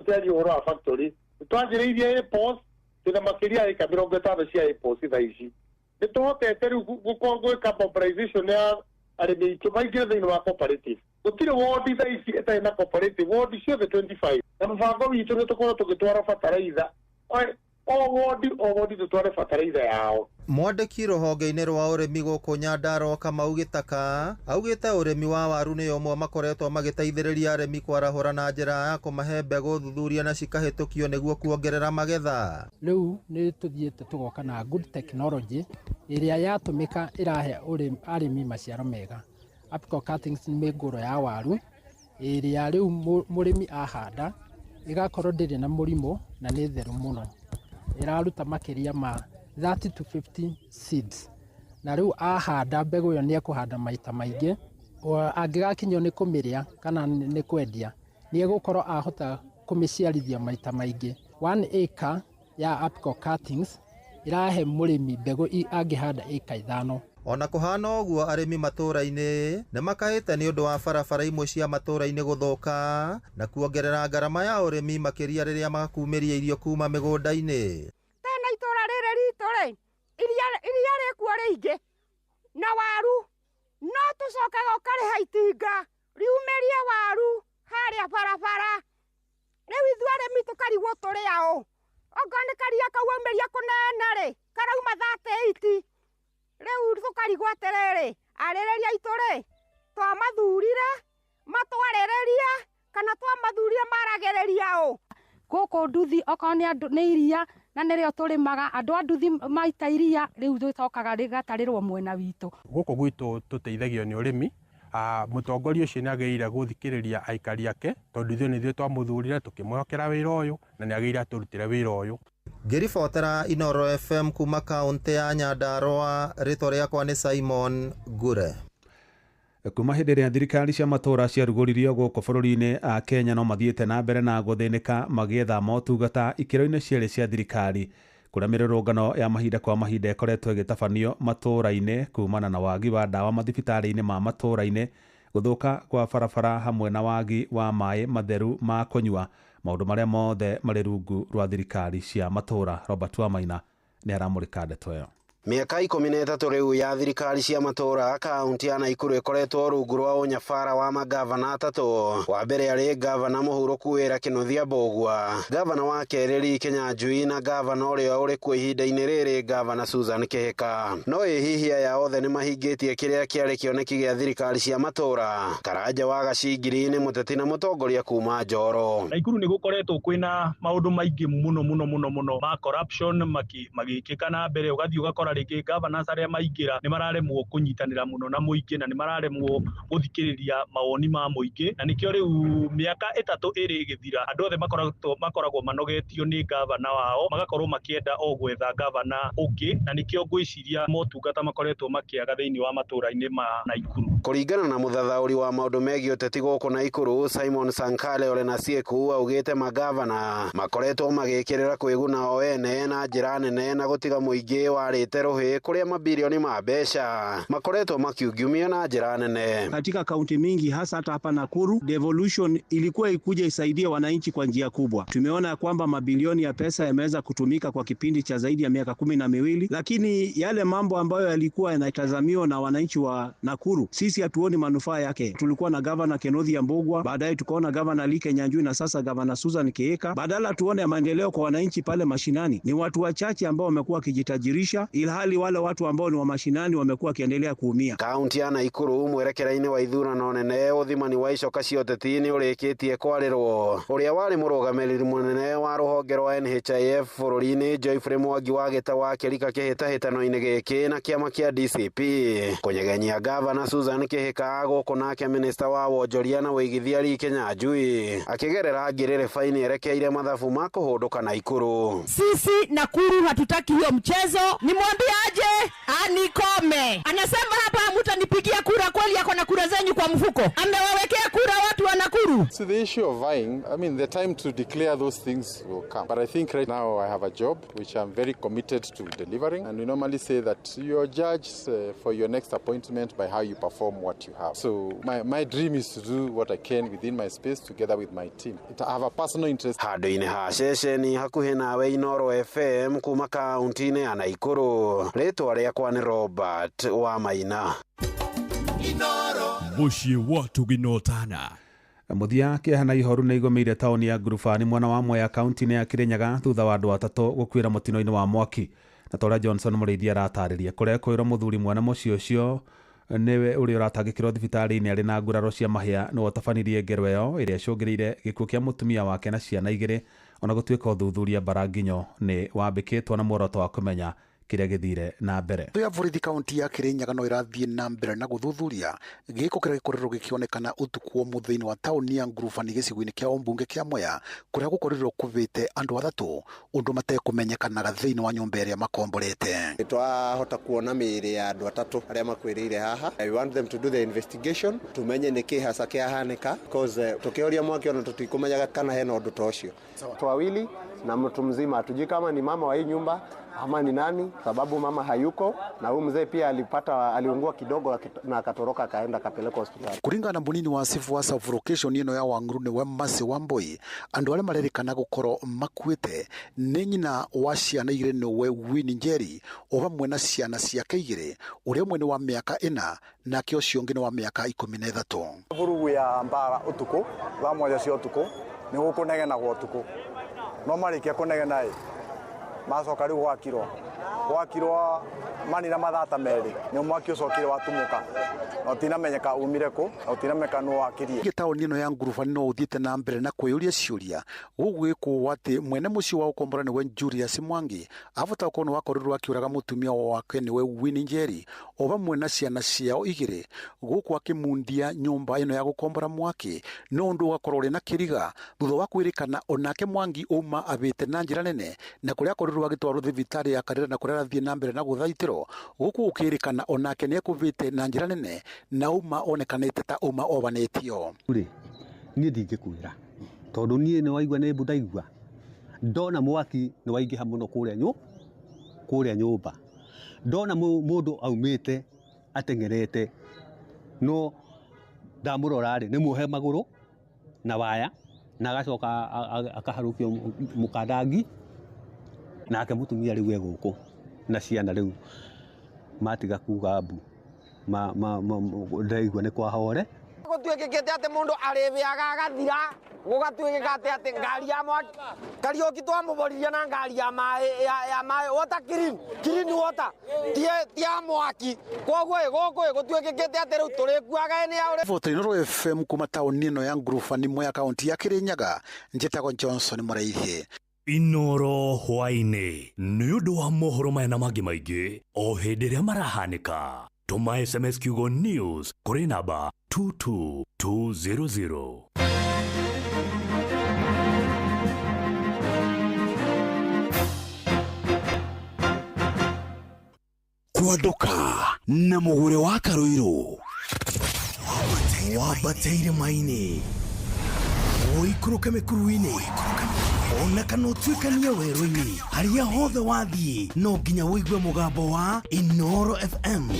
Tũkĩaria ũhoro wa factory, nĩtwanjĩrĩirie apples, twĩna makĩria ya ĩka 50 cia apples thaa ici. Nĩ tũhotete rĩu gũkorwo gwĩka mobilization ya arĩmi aitũ maingĩre thĩinĩ wa cooperative. Gũtirĩ wondi thaa ici ĩtarĩ na cooperative, wondi ciothe 25. Na mũbango witũ nĩ tũkorwo tũgĩtwara bataraitha o wondi, o wondi tũtware bataraitha yao. Mwandĩki rũhonge-inĩ rwa ũrĩmi gũkũ Nyandarua, Kamau Gĩtaka, augĩte ũrĩmi wa waru nĩ ũmwe makoretwo magĩteithĩrĩria arĩmi kwarahũra na njĩra ya kũmahe mbegũ thuthuria na cikahĩtũkio nĩguo kuongerera magetha. Rĩu nĩ tũthiĩte tũgoka na good technology ĩrĩa yatũmĩka ĩrahe arĩmi maciaro mega. Apical cuttings nĩ mĩngũrwa ya waru ĩrĩa rĩu mũrĩmi ahanda ĩgakorwo ndĩrĩ na mũrimũ na nĩ theru mũno. Ĩraruta makĩria ma 30 to 50 seeds, na rĩu ahanda mbegũ ĩyo nĩ ekũhanda maita maingĩ. Angĩgakinyio nĩ kũmĩrĩa kana nĩ kwendia, nĩ egũkorwo ahota kũmĩciarithia maita maingĩ. 1 acre ya apical cuttings ĩrahe mũrĩmi mbegũ angĩhanda ĩka 5. Ona kũhana ũguo, arĩmi matũũra-inĩ nĩ makaĩte nĩ ũndũ wa barabara imwe cia matũũra-inĩ gũthũka na kuongerera ngarama ya ũrĩmi, makĩria rĩrĩa makumĩria irio kuma mĩgũnda-inĩ. Tena itũra rĩrĩ ritũ rĩ, iria rĩkuo rĩingĩ na waru, no tũcokaga ũkarĩha itinga riumĩrie waru harĩa barabara. Rĩu ithuĩ arĩmi tũkarigwo tũrĩ aũ. Okorwo nĩ karia kau aumĩria kũnene rĩ, karauma 38. Rĩu tũkarigwo atĩrĩrĩ, arĩrĩria aitũ rĩ, twamathurire matwarĩrĩrie kana twamathurire maragĩrĩria ũ? Gũkũ nduthi, okorwo nĩ andũ nĩ iria na nĩrĩo tũrĩmaga, andũ a nduthi maita iria rĩu rĩcokaga rĩgatarĩrwo mwena witũ. Gũkũ gwitũ tũteithagio nĩ ũrĩmi. Mũtongoria ũcio nĩ agĩrĩire gũthikĩrĩria aikari ake, tondũ ithuĩ nĩ ithuĩ twamũthurire tũkĩmwĩhokera wĩra ũyũ, na nĩ agĩrĩire atũrutĩre wĩra ũyũ. Ngĩribotera Inooro FM kuma kaũntĩ ya Nyandarua, rĩtwa rĩakwa nĩ Simon Ngure. Kuma hĩndĩ ĩrĩa thirikari cia matũũra ciarugũririo gũkũ bũrũri-inĩ, a Kenya no mathiĩte na mbere na gũthĩnĩka magĩetha motungata ikĩro-inĩ cierĩ cia thirikari, kũrĩa mĩrũrũngano ya mahinda kwa mahinda ĩkoretwo ĩgĩtabanio matũũra-inĩ kumana na wagi wa ndawa mathibitarĩ-inĩ ma matũũra-inĩ, gũthũka kwa barabara, hamwe na wagi wa maĩ matheru ma kũnyua, maũndũ marĩa mothe marĩ rungu rwa thirikari cia matũũra. Robert Wamaina nĩ aramũrĩka ndeto ĩyo. Mĩaka 13 rĩu ya thirikari cia matũũra, kaunti ya Naikuru ĩkoretwo rungu rwa ũnyabara wa magavana atatũ. Wa mbere arĩ gavana mũhurũku wĩra Kĩnuthia Mbũgua, gavana wa kerĩ Lee Kinyanjui, na gavana ũrĩa ũrĩ kuo ihinda-inĩ rĩrĩ, gavana Susan Kĩhĩka. No ĩ hihi aya othe nĩ mahingĩtie kĩrĩa kĩarĩ kĩoneki gĩa thirikari cia matũũra? Karanja wa Gacingiri nĩ mũteti na mũtongoria kuma Njoro. Naikuru nĩ gũkoretwo kwĩna maũndũ maingĩ mũno mũno mũno mũno ma corruption magĩkĩka na mbere. Ũgathiĩ ũgakora rĩngĩ governors arĩa maingĩra nĩ mararemwo kũnyitanĩra mũno na mũingĩ, na nĩ mararemwo gũthikĩrĩria mawoni ma mũingĩ, na nĩkĩo rĩu mĩaka 3 ĩrĩ ĩgĩthira, andũ othe makoragwo manogetio nĩ gavana wao, magakorwo makĩenda o gwetha gavana ũngĩ, na nĩkĩo ngwĩciria motungata makoretwo makĩaga thĩinĩ wa matũũra-inĩ ma Naikuru. Kũringana na mũthathaũri wa maũndũ megiĩ ũteti gũkũ Naikuru, Simon Sankale Ole Nasieku, augĩte magavana makoretwo magĩkĩrĩra kwĩguna o ene na njĩra nene na gũtiga mũingĩ warĩte rũhĩ, kũrĩa mabilioni ma mbeca makoretwo makiungiumio na njĩra nene. Katika kaunti mingi, hasa hata hapa Nakuru, devolution ilikuwa ikuja isaidie wananchi kwa njia kubwa. Tumeona kwamba mabilioni ya pesa yameweza kutumika kwa kipindi cha zaidi ya miaka 12, lakini yale mambo ambayo yalikuwa yanatazamiwa na wananchi wa Nakuru, sisi hatuoni manufaa yake. Tulikuwa na gavana Kinuthia Mbugua, baadaye tukaona gavana Lee Kinyanjui na sasa gavana Susan Kihika. Badala tuone maendeleo kwa wananchi pale mashinani, ni watu wachache ambao wamekuwa wakijitajirisha, ilhali wale watu ambao ni wa mashinani wamekuwa wakiendelea kuumia. Kaunti ya Naikuru mwerekera-inĩ wa ithurano nene, ũthimani wa icoka cia ũteti nĩ ũrĩkĩtie kwarĩrwo. Ũrĩa warĩ mũrũgamĩrĩri mũnene wa rũhonge rwa NHIF bũrũri-inĩ, Geoffrey Mwangi wa Gĩta wa Kĩrika, kĩhĩtahĩtano-inĩ gĩkĩ na kĩama kĩa DCP kũnyegenyia gavana Susan Kĩhĩka gũkũ, nake minista wa wonjoria na wĩigithia Lee Kinyanjui akĩgerera ngĩrĩrĩba-inĩ erekeire mathabu ma kũhũndũka Naikuru. Sisi Nakuru hatutaki hiyo mchezo. Nimwambie Alimwambia aje anikome. Anasema hapa hamtanipigia kura, kweli ako na kura zenyu kwa mfuko. Amewawekea kura watu wa Nakuru. So the issue of vying, I mean, the time to declare those things will come. But I think right now I have a job which I'm very committed to delivering. And we normally say that you're judged for your next appointment by how you perform what you have. So my dream is to do what I can within my space together with my team. I have a personal interest. Handũ-inĩ ha ceceni hakuhĩ nawe Inooro FM kuma kaunti-inĩ ya Naikuru, rĩtwa rĩakwa nĩ Robert wa Maina. Mũciĩ wa Tuginotana. Mũthia kĩeha na ihoru nĩ igũmĩire taũni ya Ngurubani mwena wa Mwea kaunti-inĩ ya Kirinyaga thutha wa andũ atatũ gũkuĩra mũtino-inĩ wa mwaki. Na ta ũrĩa Johnson Mũrĩithi aratarĩria, kũrekwĩrwo mũthuri mwene mũciĩ ũcio nĩwe ũrĩa ũratangĩkĩrwo thibitarĩ-inĩ arĩ na nguraro cia mahĩa nĩwe ũtabanirie ngero ĩyo ĩrĩa ĩcũngĩrĩire gĩkuũ kĩa mũtumia wake na ciana igĩrĩ, ona gũtuĩka ũthuthuria mbaranginyo nĩ wambĩkĩtwo na muoroto wa kũmenya kĩrĩa gĩthire na mbere. Ya borithi kaunti ya Kirinyaga no ĩrathiĩ na mbere na gũthuthuria gĩko kĩrĩa gĩkorirwo gĩkĩonekana ũtukũ wa mũthĩ-inĩ wa taũni ya Ngurubani gĩcigo-inĩ kĩa ũmbunge kĩa Mwea kũrĩa gũkorirwo kũbĩte andũ atatũ ũndũ matekũmenyekanaga thĩinĩ wa nyũmba ĩrĩa makomborete. Twahota kuona mĩĩrĩ ya andũ atatũ arĩa makuĩrĩire haha. I want them to do the investigation tumenye nĩkĩ hasa kĩahanĩka, because tukĩhoria mwaki ona tũtikũmenyaga kana hena ũndũ ta ũcio. Watu wawili na mtu mzima, hatujui kama ni mama wa hii nyumba ama ni nani, sababu mama hayuko na huyu mzee pia alipata, aliungua kidogo na akatoroka akaenda akapelekwa hospitali. Kuringana na munini wa sifu wa sub-location ino ya Wanguru ni Wemasi Wamboi, andu aria marerikana gukorwo makuite ni nyina wa ciana igiri niwe Winnie Njeri o hamwe na ciana ciake igiri, uria ũmwe ni wa miaka 4 nake ucio ungi ni wa miaka 13. Vurugu ya mbara utuku thaa moja cia utuku ni gukunegenagwo utuku, no marikia kunegena i macoka riu gwakirwo manina mathata meri ni mwaki ucokire watumuka na utinamenyeka umire ku na utinamenyeka no wakirie. Taũni ĩno ya Ngurubani no ũthiĩte na mbere na kwĩyũria ciũria gũkũ gwĩkwo atĩ mwene mũciĩ wa ũkombora nĩwe Julius Mwangi abota gũkorwo nĩ wakorirwo akĩũraga mũtumia wake nĩwe Winnie Njeri o hamwe na ciana ciao igĩrĩ gũkũ akĩmundia nyũmba ĩno ya gũkombora mwaki no ũndũ ũgakorwo ũrĩ na kĩriga thutha wa kwĩrĩkana onake Mwangi uma abĩte na njĩra nene na kũrĩa akorirwo agĩtwarwo thibitarĩ ya Karera na kũrĩa arathiĩ na mbere na gũthaitĩrwo gũkũ gũkĩrĩkana onake nĩekũbĩte na njĩra nene na uma onekanĩte ta uma obanĩtio. Niĩ ndingĩkwĩra tondũ niĩ nĩ waigua nĩ mbu ndaigua ndona mwaki nĩ waingĩha mũno kũrĩa nyũmba, ndona mũndũ aumĩte ateng'erete no ndamũrora rĩ nĩ muohe magũrũ na waya na agacoka akaharũkio mũkandangi nake mũtumia rĩu e gũkũ na ciana rĩu matiga kuga mbu ndaigua nĩ kwahore. Gũtuĩkĩkĩte atĩ mũndũ arĩbĩaga agathira, gũgatuĩkĩka atĩ ngari ya mwaki Kariũki twamũboririe na ngari ya maĩ water clean, clean water ti ya mwaki, koguo gũkũ gũtuĩkĩkĩte atĩ rĩu tũrĩkuaga nĩ ya ũrĩ. Inooro FM kuma taũni ĩno ya Ngurubani Mwea kaunti ya Kirinyaga, njĩtagwo Johnson Mũraithi. Inooro hwaĩ-inĩ nĩ ũndũ wa mohoro maya na mangĩ maingĩ o hĩndĩ ĩrĩa marahanĩka. Tũma SMS kiugo news kũrĩ namba 22200. Kwanduka na mũgũre wa Karũirũ wambateire maini ũikũrũke mĩkuru-inĩ ona kana ũtuĩkanie werũ-inĩ harĩa hothe wathiĩ no nginya ũigue mũgambo wa Inooro FM.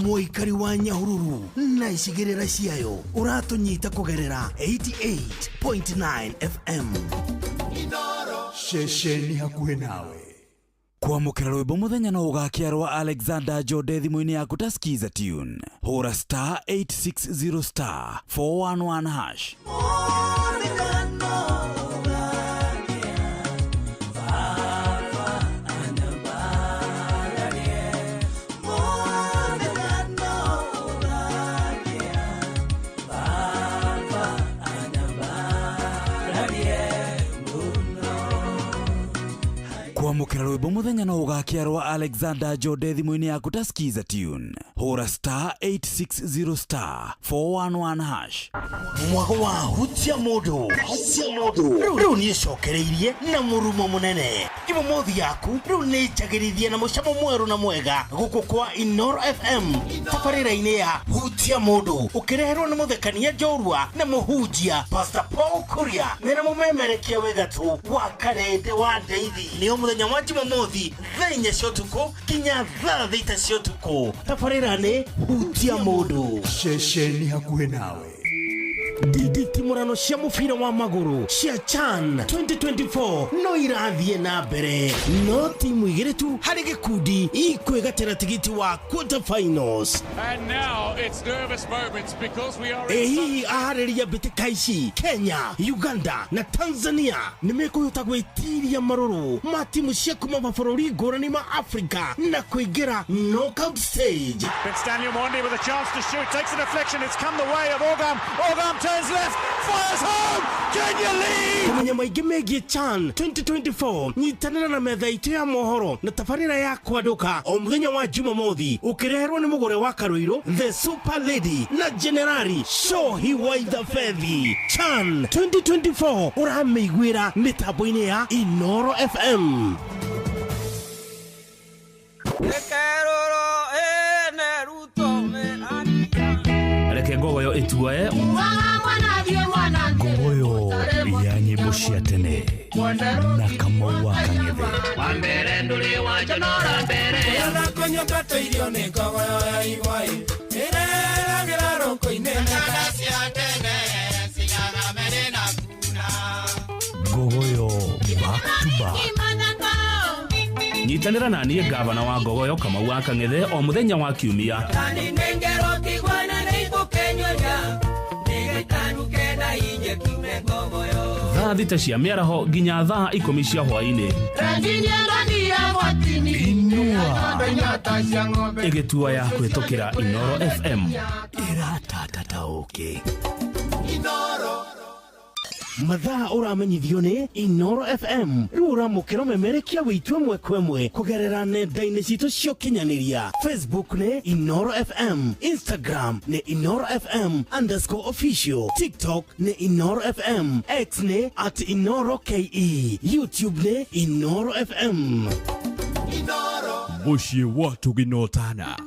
Mũikari wa Nyahururu na icigĩrĩra ciayo ũratũnyita kũgerera 88.9 FM. Ceceni hakuhĩ nawe. Kwamũkĩra rwĩmbo mũthenya no ũgakia rwa Alexander Jode thimũ-inĩ yaku ta Skiza Tune. Hũra star 860 star 411 hash. Kwamũkĩra rwĩmbo mũthenya no ũgakia rwa Alexander Jode thimũ-inĩ yaku ta Skiza Tune. Hũra star 860 star 411 hash. Mwago wa hutia mũndũ rĩu nĩcokereirie na mũrumo mũnene. Jumamothi yaku rĩu nĩ njagĩrithie na mũcamo mwerũ na mwega gũkũ kwa Inoro FM tabarĩra-inĩ ya hutia mũndũ ũkĩreherwo nĩ mũthekania njorua na mũhunjia Pastor Paul Kuria mena mũmemerekia wĩ gatũ wa Karende wa Ndeithi. Nĩ o mũthenya wa Jumamothi thaa 4 cia ũtukũ nginya thaa 6 cia ũtukũ. Tabarĩra nĩ hutia mũndũ. Ceceni hakuhĩ nawe. Nditimũrano cia mũbira wa magũrũ cia CHAN 2024 no irathiĩ na mbere, no timu igĩrĩ tu harĩ gĩkundi ikwĩgatĩra tigiti wa quarter finals. And now it's nervous moments because we are Ĩ hihi aharĩria mbĩtĩka ici Kenya, Uganda na Tanzania nĩ mekũhota gwĩtiria marũrũ ma timu cia kuma mabũrũri ngũrani ma Afrika na kũingĩra knockout stage. But Stanley Mwandi with a chance to shoot, takes a deflection, it's come the way of Ogam. Ogam turns left, fires home, Kenya lead! Kũmenya maingĩ megiĩ CHAN 2024 nyitanĩra na metha itũ ya mohoro na tabarĩra ya kwandũka o mũthenya wa Jumamothi ũkĩreherwo nĩ mũgũre wa Karũirũ The Super Lady na Generali Shohi Waitha Fethi. CHAN 2024 ũramĩiguĩra mĩtambo-inĩ ya Inoro FM. Reke ngogoyo ĩtuoe ngogoyo ya nyĩmbo cia tene na Kamau wa Kang'ethe. Ngogoyo back to back. Nyitanĩra na niĩ gavana wa Ngogoyo Kamau wa Kang'ethe o mũthenya wa Kiumia thaa 6 cia mĩaraho nginya thaa 10 cia hwaĩ-inĩ. Inua ĩgĩtua ya kũhĩtũkĩra Inoro FM ĩratatata ũkĩ. Mathaa ũramenyithio nĩ Inoro FM rĩu ũramũkĩra ũmemerekia wĩitũ ĩmwe kwa ĩmwe kũgerera nenda-inĩ citũ cia ũkinyanĩria. Facebook nĩ Inoro FM, Instagram nĩ Inoro FM _official, TikTok nĩ Inoro FM, X nĩ @InoroKE, YouTube nĩ Inoro FM. Mũciĩ wa Tũginotana.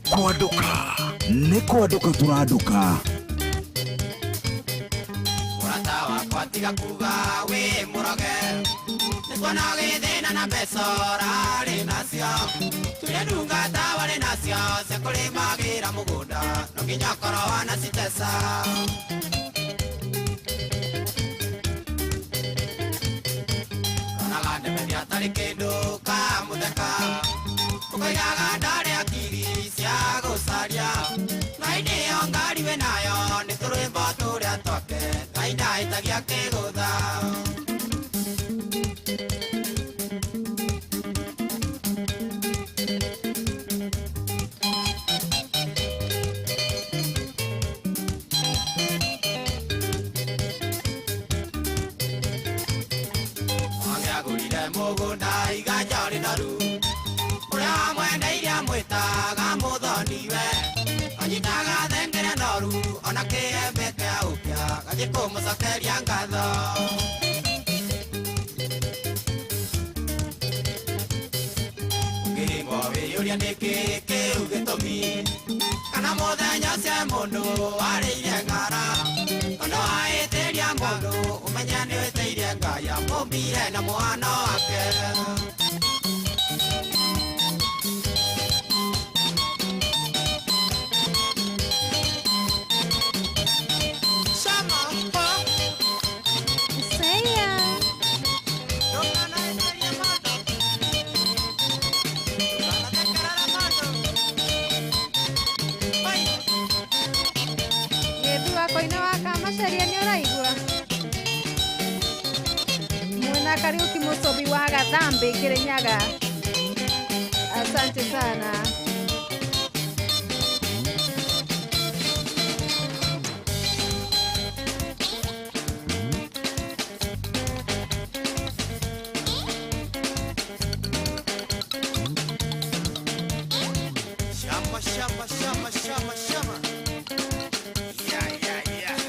Kwanduka nĩ kwanduka tũranduka. Mũrata wakwa tiga kuga wĩ mũroge, nĩkuona ũgĩthĩna na mbeca ũrarĩ nacio, turia ndungata warĩ nacio cia kũrĩmagĩra mũgũnda, no nginya ũkorwo wanacitesa. atarĩ kĩndũ kamũtheka ũkoigaga ndarĩ akiri cia gũcaria na hĩndĩ ĩyo ngari wĩ nayo nĩ tũrwĩmbo tũrĩa twake Ngai ndahĩtagia kĩgũtha. Angĩagũrire mũgũnda iganja rĩnoru ũrĩa wamwendeirie amwĩtaga mũthoniwe anyitaga thengere noru ona kĩembe kĩa ũkĩa gathiĩ kũmũcokeria ngatho. Ũngĩringwo wĩyũria nĩkĩ kĩu gĩtũmi kana mũthenya ũcio mũndũ warĩire ng'ara tondũ wahĩtĩria mũndũ ũmenye nĩwĩtĩirie Ngai amũmbire na mũhano wake. Gĩthua koine wa Kamacaria nĩ ũraigua mwena Kariuki Mũcũbi wa Gathambi Kirinyaga, asante sana. Shama, shama, shama, shama, shama. Yeah, yeah, yeah.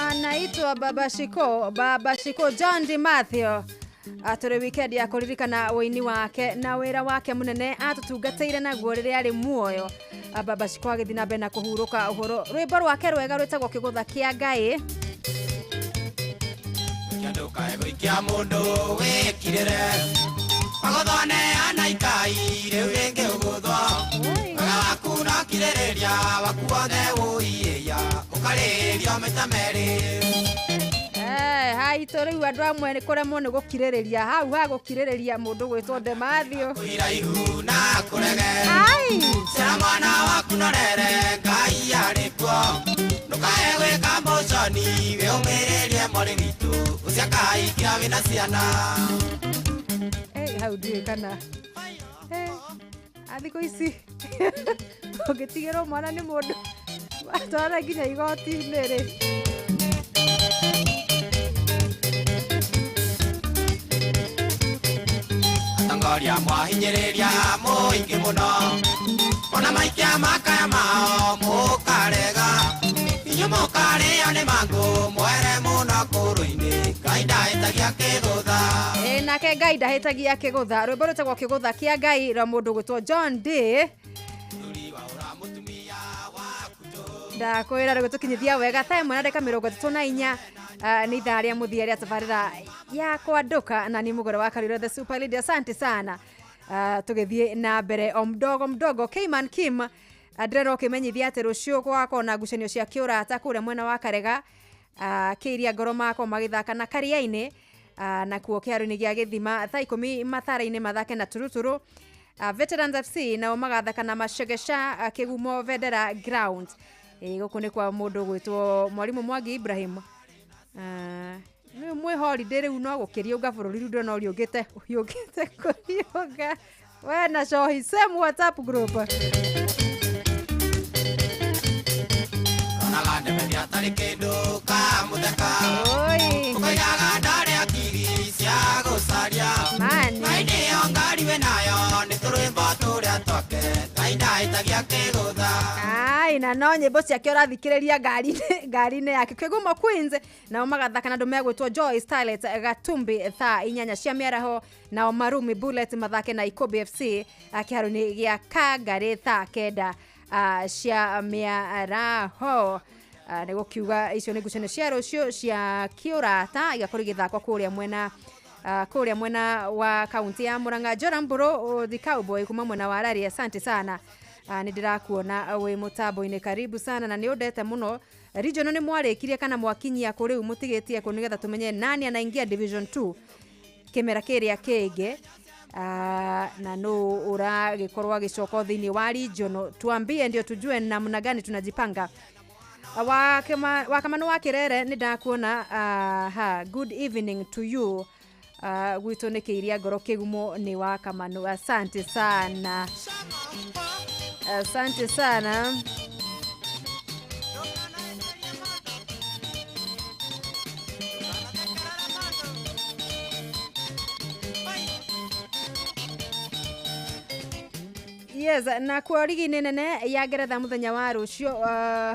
Anaitwa Baba Shiko, Baba Shiko John D. Mathew. Atũrĩ weekend ya kũririkana ũini wake na wĩra wake mũnene atũtungatĩire naguo rĩrĩa arĩ muoyo. Baba Shiko agĩthiĩ na mbere na kũhurũka ũhoro. Rwĩmbo rwake rwega rwĩtagwo Kĩgũtha kĩa Ngai. Ndũkae gũikia mũndũ wĩkirĩre magũthone anaikai rĩu rĩngĩ ũgũthwo wega waku no kirĩrĩria waku wothe wũiĩia ũkarĩrio maita merĩ. Haitũ rĩu andũ amwe nĩ kũremwo nĩ gũkirĩrĩria hau ha gũkirĩrĩria mũndũ gwĩtwo Demathio iraihu na kũrege ai cera mwana waku norere Ngai arĩ kuo ndũkae gwĩka mũconi wĩũmĩrĩrie mwarĩ witũ ũcio akaikia wĩna ciana. Hau ndiũĩ kana thikũ ici ũngĩtigĩrwo mwana nĩ mũndũ atwara nginya igoti-inĩ rĩ. Atongoria mwahinyĩrĩria mũingĩ mũno ona maikia makaya mao mũkarega inyuĩ mũkarĩo nĩ mangũ mwere mũno kũrũ-inĩ Ngai ndahĩtagia kĩgũtha. Nake Ngai ndahĩtagia kĩgũtha. Rwĩmbo rwĩtagwo Kĩgũtha kĩa Ngai rwa mũndũ gwĩtwo John D. Ndakwĩra rĩgũtũkinyithia wega thaa ĩmwe na ndagĩka 34 nĩ ithaa rĩa mũthia rĩa tabarĩra ya kwandũka na nĩ mũgũre wa Karura the Super Lady. Asante sana. Tũgĩthiĩ na mbere o mdogo mdogo. Kayman Kim ndĩrona ũkĩmenyithia atĩ rũciũ gwakorwo na ngucanio cia kĩũrata kũrĩa mwena wa Karega Kĩiria Ngoro makorwo magĩthaka na Karia-inĩ nakuo kĩharo-inĩ gĩa Gĩthima thaa 10 Mathare-inĩ mathake na Turuturu. Veterans FC nao magathaka na Mashegesha Kĩgumo Vendera Ground. Gũkũ nĩ kwa mũndũ gwĩtwo Mwarimũ Mwangi Ibrahim. Nĩ mwĩ holiday rĩu no gũkĩriũnga bũrũri rĩu ndĩrona ũriũngĩte ũhiũngĩte kũriũnga we na Shohi same WhatsApp group. Onaga ndemeria atarĩ kĩndũ kamũtheka ũkoigaga ndarĩ akiri cia gũcaria na hĩndĩ ĩyo ngari wĩ nayo nĩ tũrwĩmbo tũrĩa twake Ngai ndahĩtagia kĩgũtha. Ai na no nyĩmbo ciake ũrathikĩrĩria ngari-inĩ yake. Kĩgumo Queens nao magathaka na andũ megwĩtwo Joy Starlet Gatumbi thaa 8 cia mĩaraho, nao Marumi Bullet mathake na Ikobi FC kĩharo-inĩ gĩa Kangari thaa 9 cia mĩaraho. Nĩ gũkiuga icio nĩ ngucanio cia rũciũ cia kĩũrata igakorwo igĩthakwo kũrĩa mwena Kũrĩa mwena wa kaunti ya Murang'a. Joram Mburu the cowboy kuma mwena wa Rari, asante sana. Nĩ ndĩrakuona wĩ mũtambo-inĩ, karibu sana na nĩ ũndete mũno. Regional nĩ mwarĩkirie kana mwakinyia kũ rĩu mũtigĩtie kũ nĩgetha tũmenye nani anaingia division 2 kĩmera kĩrĩa kĩngĩ, na nũ ũragĩkorwo agĩcoka thĩinĩ wa regional, tuambie ndio tujue namna gani tunajipanga. Wakamano wa Kirere, nĩ ndakuona. Ha, good evening to you. Gwitũ nĩ kĩiria ngoro kĩgumo nĩ Wakamano, asante sana, asante sana. Yes, na kwa ligi nene ya Ngeretha muthenya wa rũciũ,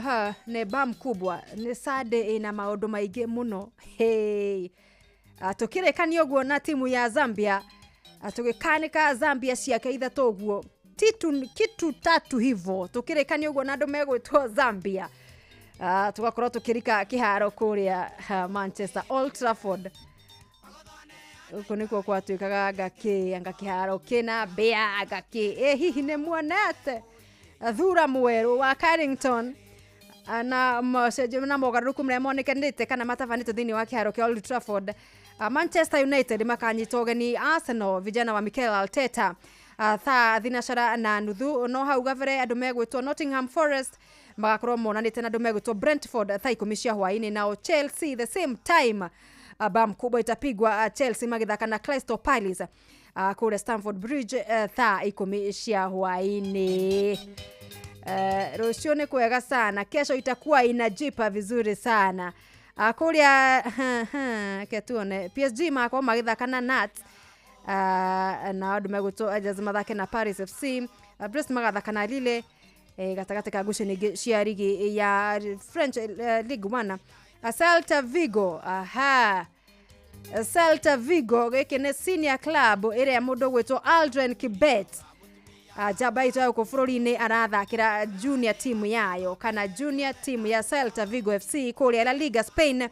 ha, nĩ bam kubwa, nĩ Sunday ĩna maũndũ maingĩ mũno. Hey. Tũkĩrĩkania ũguo na timu ya Zambia, tũgĩkanĩka Zambia ciake ithatũ ũguo titu kitu tatu hivo, tũkĩrĩkania ũguo na andũ megwĩtwo Zambia, tũgakorwo tũkĩrika kĩharo kũrĩa Manchester Old Trafford. Gũkũ nĩkuo gwatuĩkaga ngakĩ anga kĩharo kĩna mbĩa ngakĩ. Ĩ hihi nĩ muonete thura mwerũ wa Carrington na macenjio na mogarũrũku marĩa monekanĩte kana matabanĩtwo thĩinĩ wa kĩharo kĩa Old Trafford? Manchester United makanyita ũgeni Arsenal, vijana wa Mikel Arteta, thaa 9:30. No hau gabere andũ megwĩtwo Nottingham Forest magakorwo monanĩte na andũ megwĩtwo Brentford thaa 10 cia hwaĩ-inĩ. Nao Chelsea the same time, bam kubwa itapigwa, Chelsea magĩthaka na Crystal Palace kũrĩa Stamford Bridge, thaa 10 cia hwaĩ-inĩ. Rũciũ nĩ kwega sana, kesho itakuwa inajipa vizuri sana. Kũrĩa ke tuone PSG magakorwo magĩthaka na Nat, na andũ megwĩtwo Ajax mathake na Paris FC, Brest magathaka na Lille. Gatagatĩ ka ngucanio ingĩ cia rigi ya French Ligue 1, Celta Vigo, aha, Celta Vigo gĩkĩ nĩ senior club ĩrĩa mũndũ ũgwĩtwo Aldrin Kibet, njamba itũ ya gũkũ bũrũri-inĩ, arathakĩra junior team yayo kana junior team ya Celta Vigo FC. Kũrĩa La Liga Spain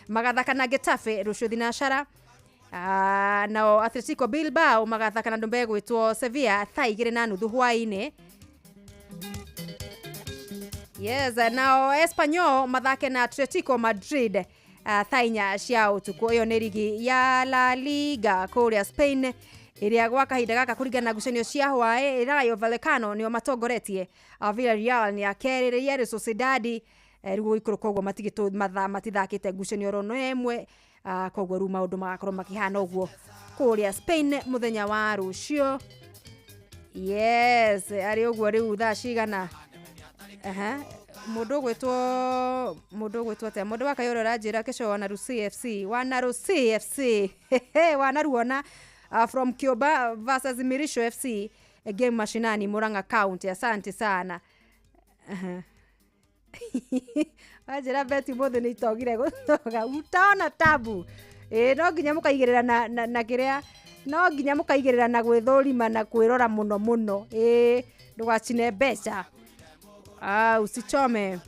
magathaka na Getafe rũciũ thinacara. Nao Atletico Bilbao magathaka na andũ megwĩtwo Sevilla thaa 2:30 hwaĩ-inĩ. Yes, nao Espanyol mathake na Atletico Madrid thaa 4 cia ũtukũ. Ĩyo nĩ rigi ya La Liga kũrĩa Spain ĩrĩa gwa kahinda gaka kũringana na ngucanio cia hwaĩ, Rayo Vallecano nĩo matongoretie, Villarreal nĩ a kerĩ, Real Sociedad rĩu gũikũrũka ũguo matigĩtwo mathaa matithakĩte ngucanio oro ĩmwe, koguo rĩu maũndũ magakorwo makĩhana ũguo kũrĩa Spain mũthenya wa rũciũ. Yes, arĩ ũguo rĩu thaa cigana? Aha, mũndũ ũgwĩtwo atĩa, mũndũ wa Kayore ũranjĩra kesho Wanaru CFC, Wanaru CFC wanaruona, from Kioba versus Mirisho FC, game mashinani Murang'a County, asante sana. Wanjĩra beti mũthĩ nĩ itogire gũtoga, utaona tabu. No nginya mũkaigĩrĩra na kĩrĩa, no nginya mũkaigĩrĩra na gwĩthũrima na kwĩrora mũno mũno, ndũgacine mbeca. Usichome.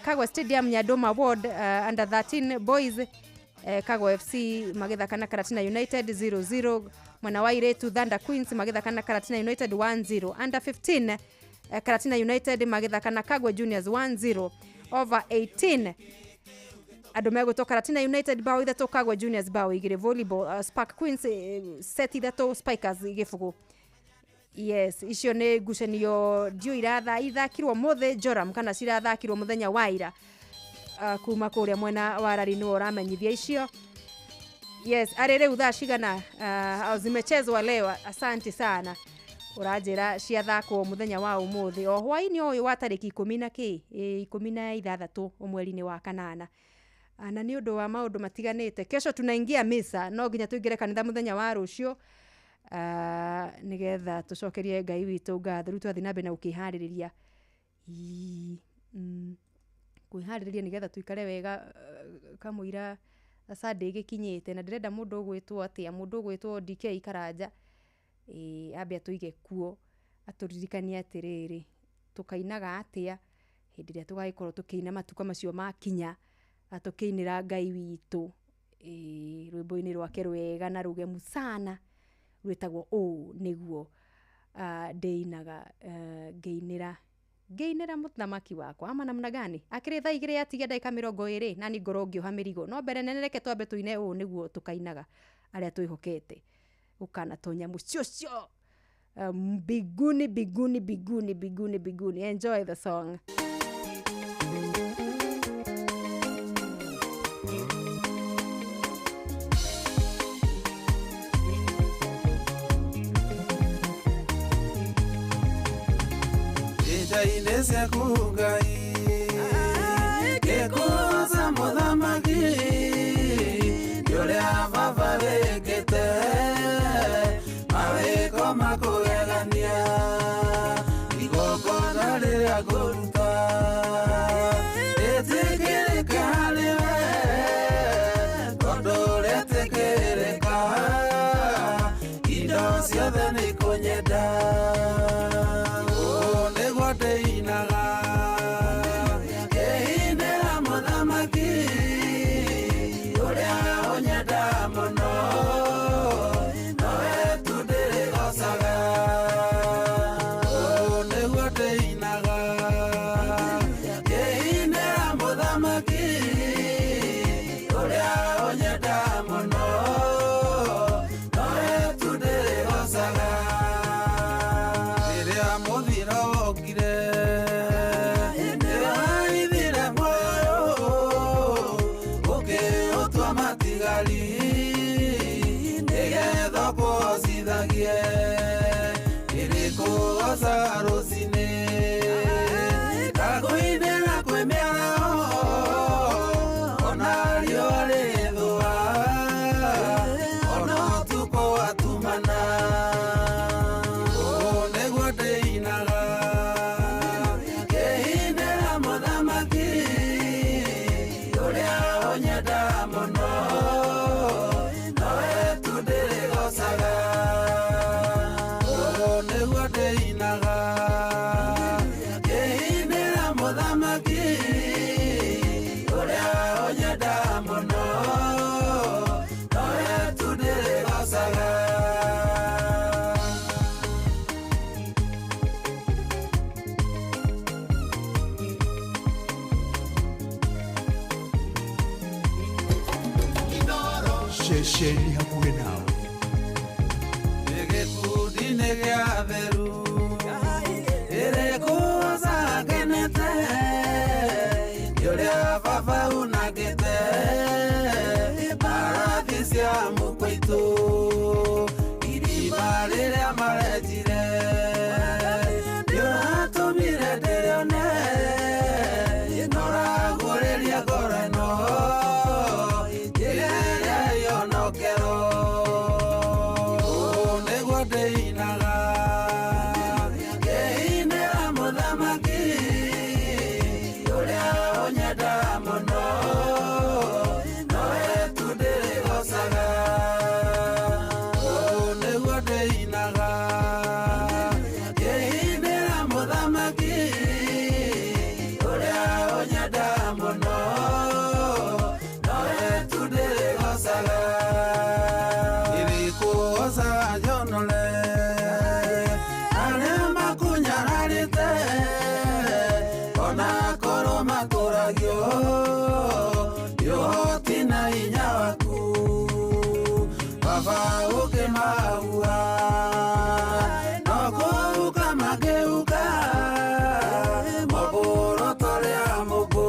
Kagwa Stadium Nyandoma Ward, under 13 boys, Kagwa FC magĩthaka na Karatina United 0-0. Mwena wa Iretu Thunder Queens magĩthaka na Karatina United 1-0. Under 15, Karatina United magĩthaka na Kagwa Juniors 1-0. Over 18, andũ megwĩtwo Karatina United bao 3, Kagwa Juniors bao 2. Volleyball, Spark Queens set 3, Spikers 0. Yes, icio nĩ ngucanio ndiũ iratha ithakirwo mũthĩ Joram kana cirathakirwo mũthenya wa ira, kuma kũrĩa mwena wa Rari nĩwe ũramenyithia icio. Yes, arĩ rĩu thaa cigana? Zimechezwa leo, asante sana. Ũranjĩra ciathakwo mũthenya wa ũmũthĩ o hwaĩ-inĩ ũyũ wa tarĩki 10 na kĩ 16 mweri-inĩ wa kanana. Na nĩ ũndũ wa maũndũ matiganĩte, kesho tunaingia misa, no nginya tũingĩre kanitha mũthenya wa rũciũ, nĩgetha tũcokerie Ngai witũ ngatho. Rĩu twathiĩ na mbere na gũkĩharĩrĩria, kwĩharĩrĩria nĩgetha tũikare wega kamũira Sunday ĩgĩkinyĩte. Na ndĩrenda mũndũ ũgwĩtwo atĩa, mũndũ ũgwĩtwo DK Karanja, ambe atũige kuo atũririkanie atĩrĩrĩ tũkainaga atĩa hĩndĩ ĩrĩa tũgagĩkorwo tũkĩina matuka macio makinya, tũkĩinĩra Ngai witũ. Rwĩmbo-inĩ rwake rwega na rũgemu sana rwĩtagwo ũũ nĩguo ndĩinaga ngĩinĩra ngĩinĩra mũthamaki wakwa ama namna gani. Akĩrĩ thaa 2 yatigia ndagĩka 20 na nĩ ngorwo ngĩoha mĩrigo, no mbere nene reke twambe tũine ũũ nĩguo tũkainaga arĩa twĩhokete ũkanatonya mũciocio mbinguni mbinguni mbinguni mbinguni mbinguni. Enjoy the song. Njaine ciaku Ngai ngĩkũgoca mũthamaki nĩ ũrĩa baba wĩkĩte mawĩko makũgegania igongona rĩrĩa ngũruta rĩtĩkĩrĩke harĩ we tondũ rĩtĩkĩrĩka indo ciothe nĩikũnyenda. Ndĩinaga ngĩinĩra mũthamaki ũrĩa ũnyenda mũno nowe tu ndĩrĩgocaga. Ũũ nĩguo ndĩinaga ngĩinĩra mũthamaki ũrĩa ũnyenda mũno nowe tu ndĩrĩgocaga. Rĩrĩa mũthiro wokire nĩwaithire muoyo ũkĩũtua matigari nĩgetha ũkũhocithagie ĩrĩkũgocaga rũcinĩ ngakũinĩra kwĩ mĩaraho ona riũa rĩthũa ona ũtukũ watumana. Ũũ nĩguo ndĩinaga ngĩinĩra mũthamaki ũrĩa ũnyenda mũno nowe tu ndĩrĩgocaga. Ũũ nĩguo ndĩinaga ngĩinĩra mũthamaki ũrĩa ũnyenda mũno nowe tu ndĩrĩgocaga. Ceceni hakuhĩ nawe. Nĩ gĩkundi-inĩ gĩa atheru ĩrĩkũgoca ngenete nĩ ũrĩa baba unangĩte mbarathi cia mũkwaitũ irima rĩrĩa marenjire nĩũratũmire ndĩrĩone noragũrĩria ngoro ĩno njĩra ĩrĩa yonokero. Ũũ nĩguo ndĩinaga ngĩinĩra mũthamaki ũrĩa ũnyenda mũno nowe tu ndĩrĩgocaga. Ũũ nĩguo ndĩinaga ngĩinĩra mũthamaki ũrĩa ũnyenda mũno nowe tu ndĩrĩgocaga. Ĩrĩkũgocaga njonore arĩa makũnyararĩte ona korwo matũragio nĩ ũhoti na hinya waku baba ũkĩmahua no kũhuka makĩhuka mũbũro torĩa mũkũ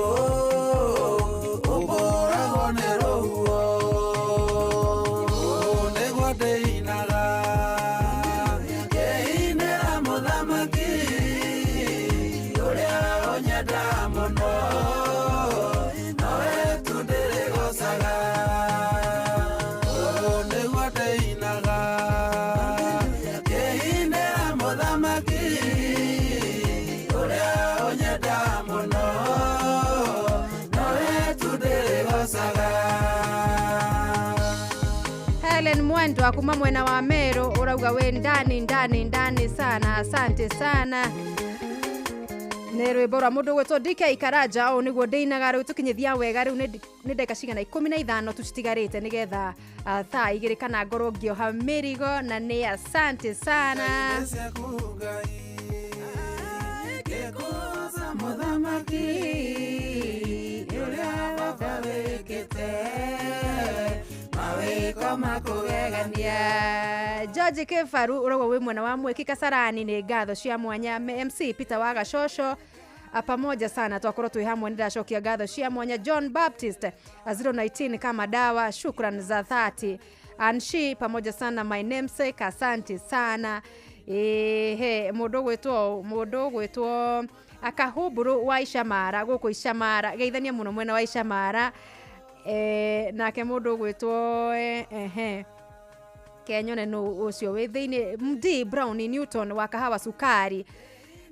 ũbũragwo nĩ rũhuho. Ũũ nĩguo ndĩinaga ngĩinĩra mũthamaki ũrĩa ũnyenda mũno nowe tu ndĩrĩgocaga. Ũũ nĩguo ndĩinaga ngĩinĩra mũthamaki ũrĩa ũnyenda mũno nowe tu ndĩrĩgocaga. Helen Mwendwa kuma mwena wa Meru urauga we ndani ndani ndani sana, asante sana. Nĩ rwĩmbo rwa mũndũ ũgwĩtwo DK Karanja ũũ nĩguo ndĩinaga rĩu tũkinyithia wega rĩu nĩ ndagĩka cigana 15 tu citigarĩte nĩgetha thaa 2 kana ngorwo ngĩoha mĩrigo na nĩ asante sana. George Kefaru ũrauga wĩ mwena wa Mweki Kasarani nĩ ngatho cia mwanya. MC Peter wa Gachosho pamoja sana twakorwo twĩ hamwe, nĩndacokia ngatho cia mwanya. John Baptist 019 kama dawa, shukran za dhati. Anshi pamoja sana, my namesake, asante sana. Ehe, mũndũ gwĩtwo akahuburu wa Icamara gũkũ Icamara, geithania mũno mwena wa Icamara. Nake mũndũ gwĩtwo ehe kenyone no ũcio wĩ thĩinĩ MD Brown Newton wa Kahawa Sukari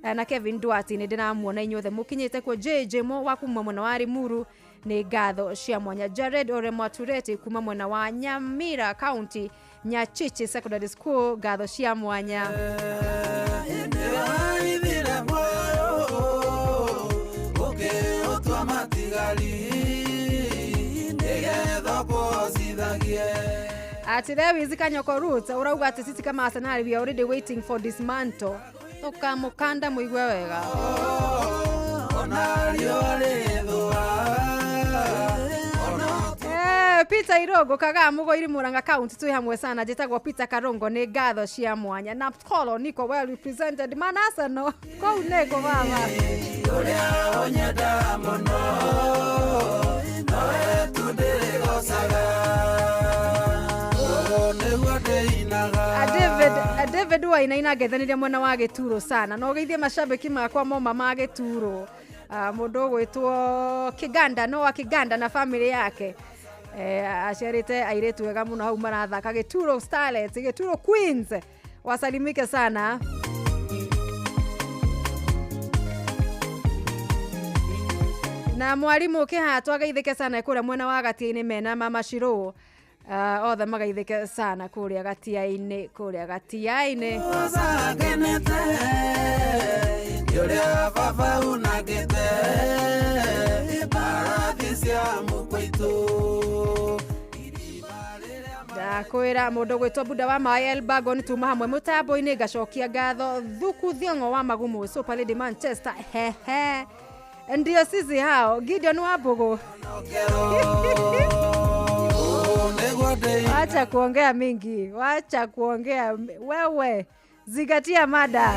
na Kevin Duarte nĩ ndĩramuona inyuothe mũkinyĩte kuo. JJ Mo wa kuma mwena wa Limuru nĩ ngatho cia mwanya. Jared Ore Mwatureti kuma mwena wa Nyamira County Nyachichi Secondary School, ngatho cia mwanya. Ati there is Kanyoko Roots urauga ati sisi kama Arsenal we are already waiting for this mantle. Toka mukanda muigwe wega. Peter Irogo kaga mugoiri Murang'a County twi hamwe sana, njĩtagwo Peter Karongo nĩ ngatho cia mwanya. Na Kolo niko well represented man Arsenal kũu nĩko baba. David Wainaina ngeithanirie mwena wa Gĩturo sana no geithie mashabiki makwa moma ma Gĩturo. Mũndũ ũgwĩtwo Kiganda no wa Kiganda na family yake aciarĩte airĩtu wega mũno hau marathaka Gĩturo Starlets, Gĩturo Queens, wasalimike sana. Na mwarimu Kĩhato ageithĩke sana kũrĩa mwena wa Gatia-inĩ mena mama Shiro. Othe magaithĩke sana kũrĩa Gatia-inĩ, kũrĩa Gatia-inĩ. Ndakwĩra mũndũ gwĩtwo Buda wa Maĩ Elbago nĩ tuma hamwe mũtambo-inĩ, ngacokia ngatho Thuku Thiong'o wa Magumu Super Lady Manchester, hehe ndio sisi hao. Gideon wa Mbugu wacha kuongea mingi, wacha kuongea wewe, zingatia mada.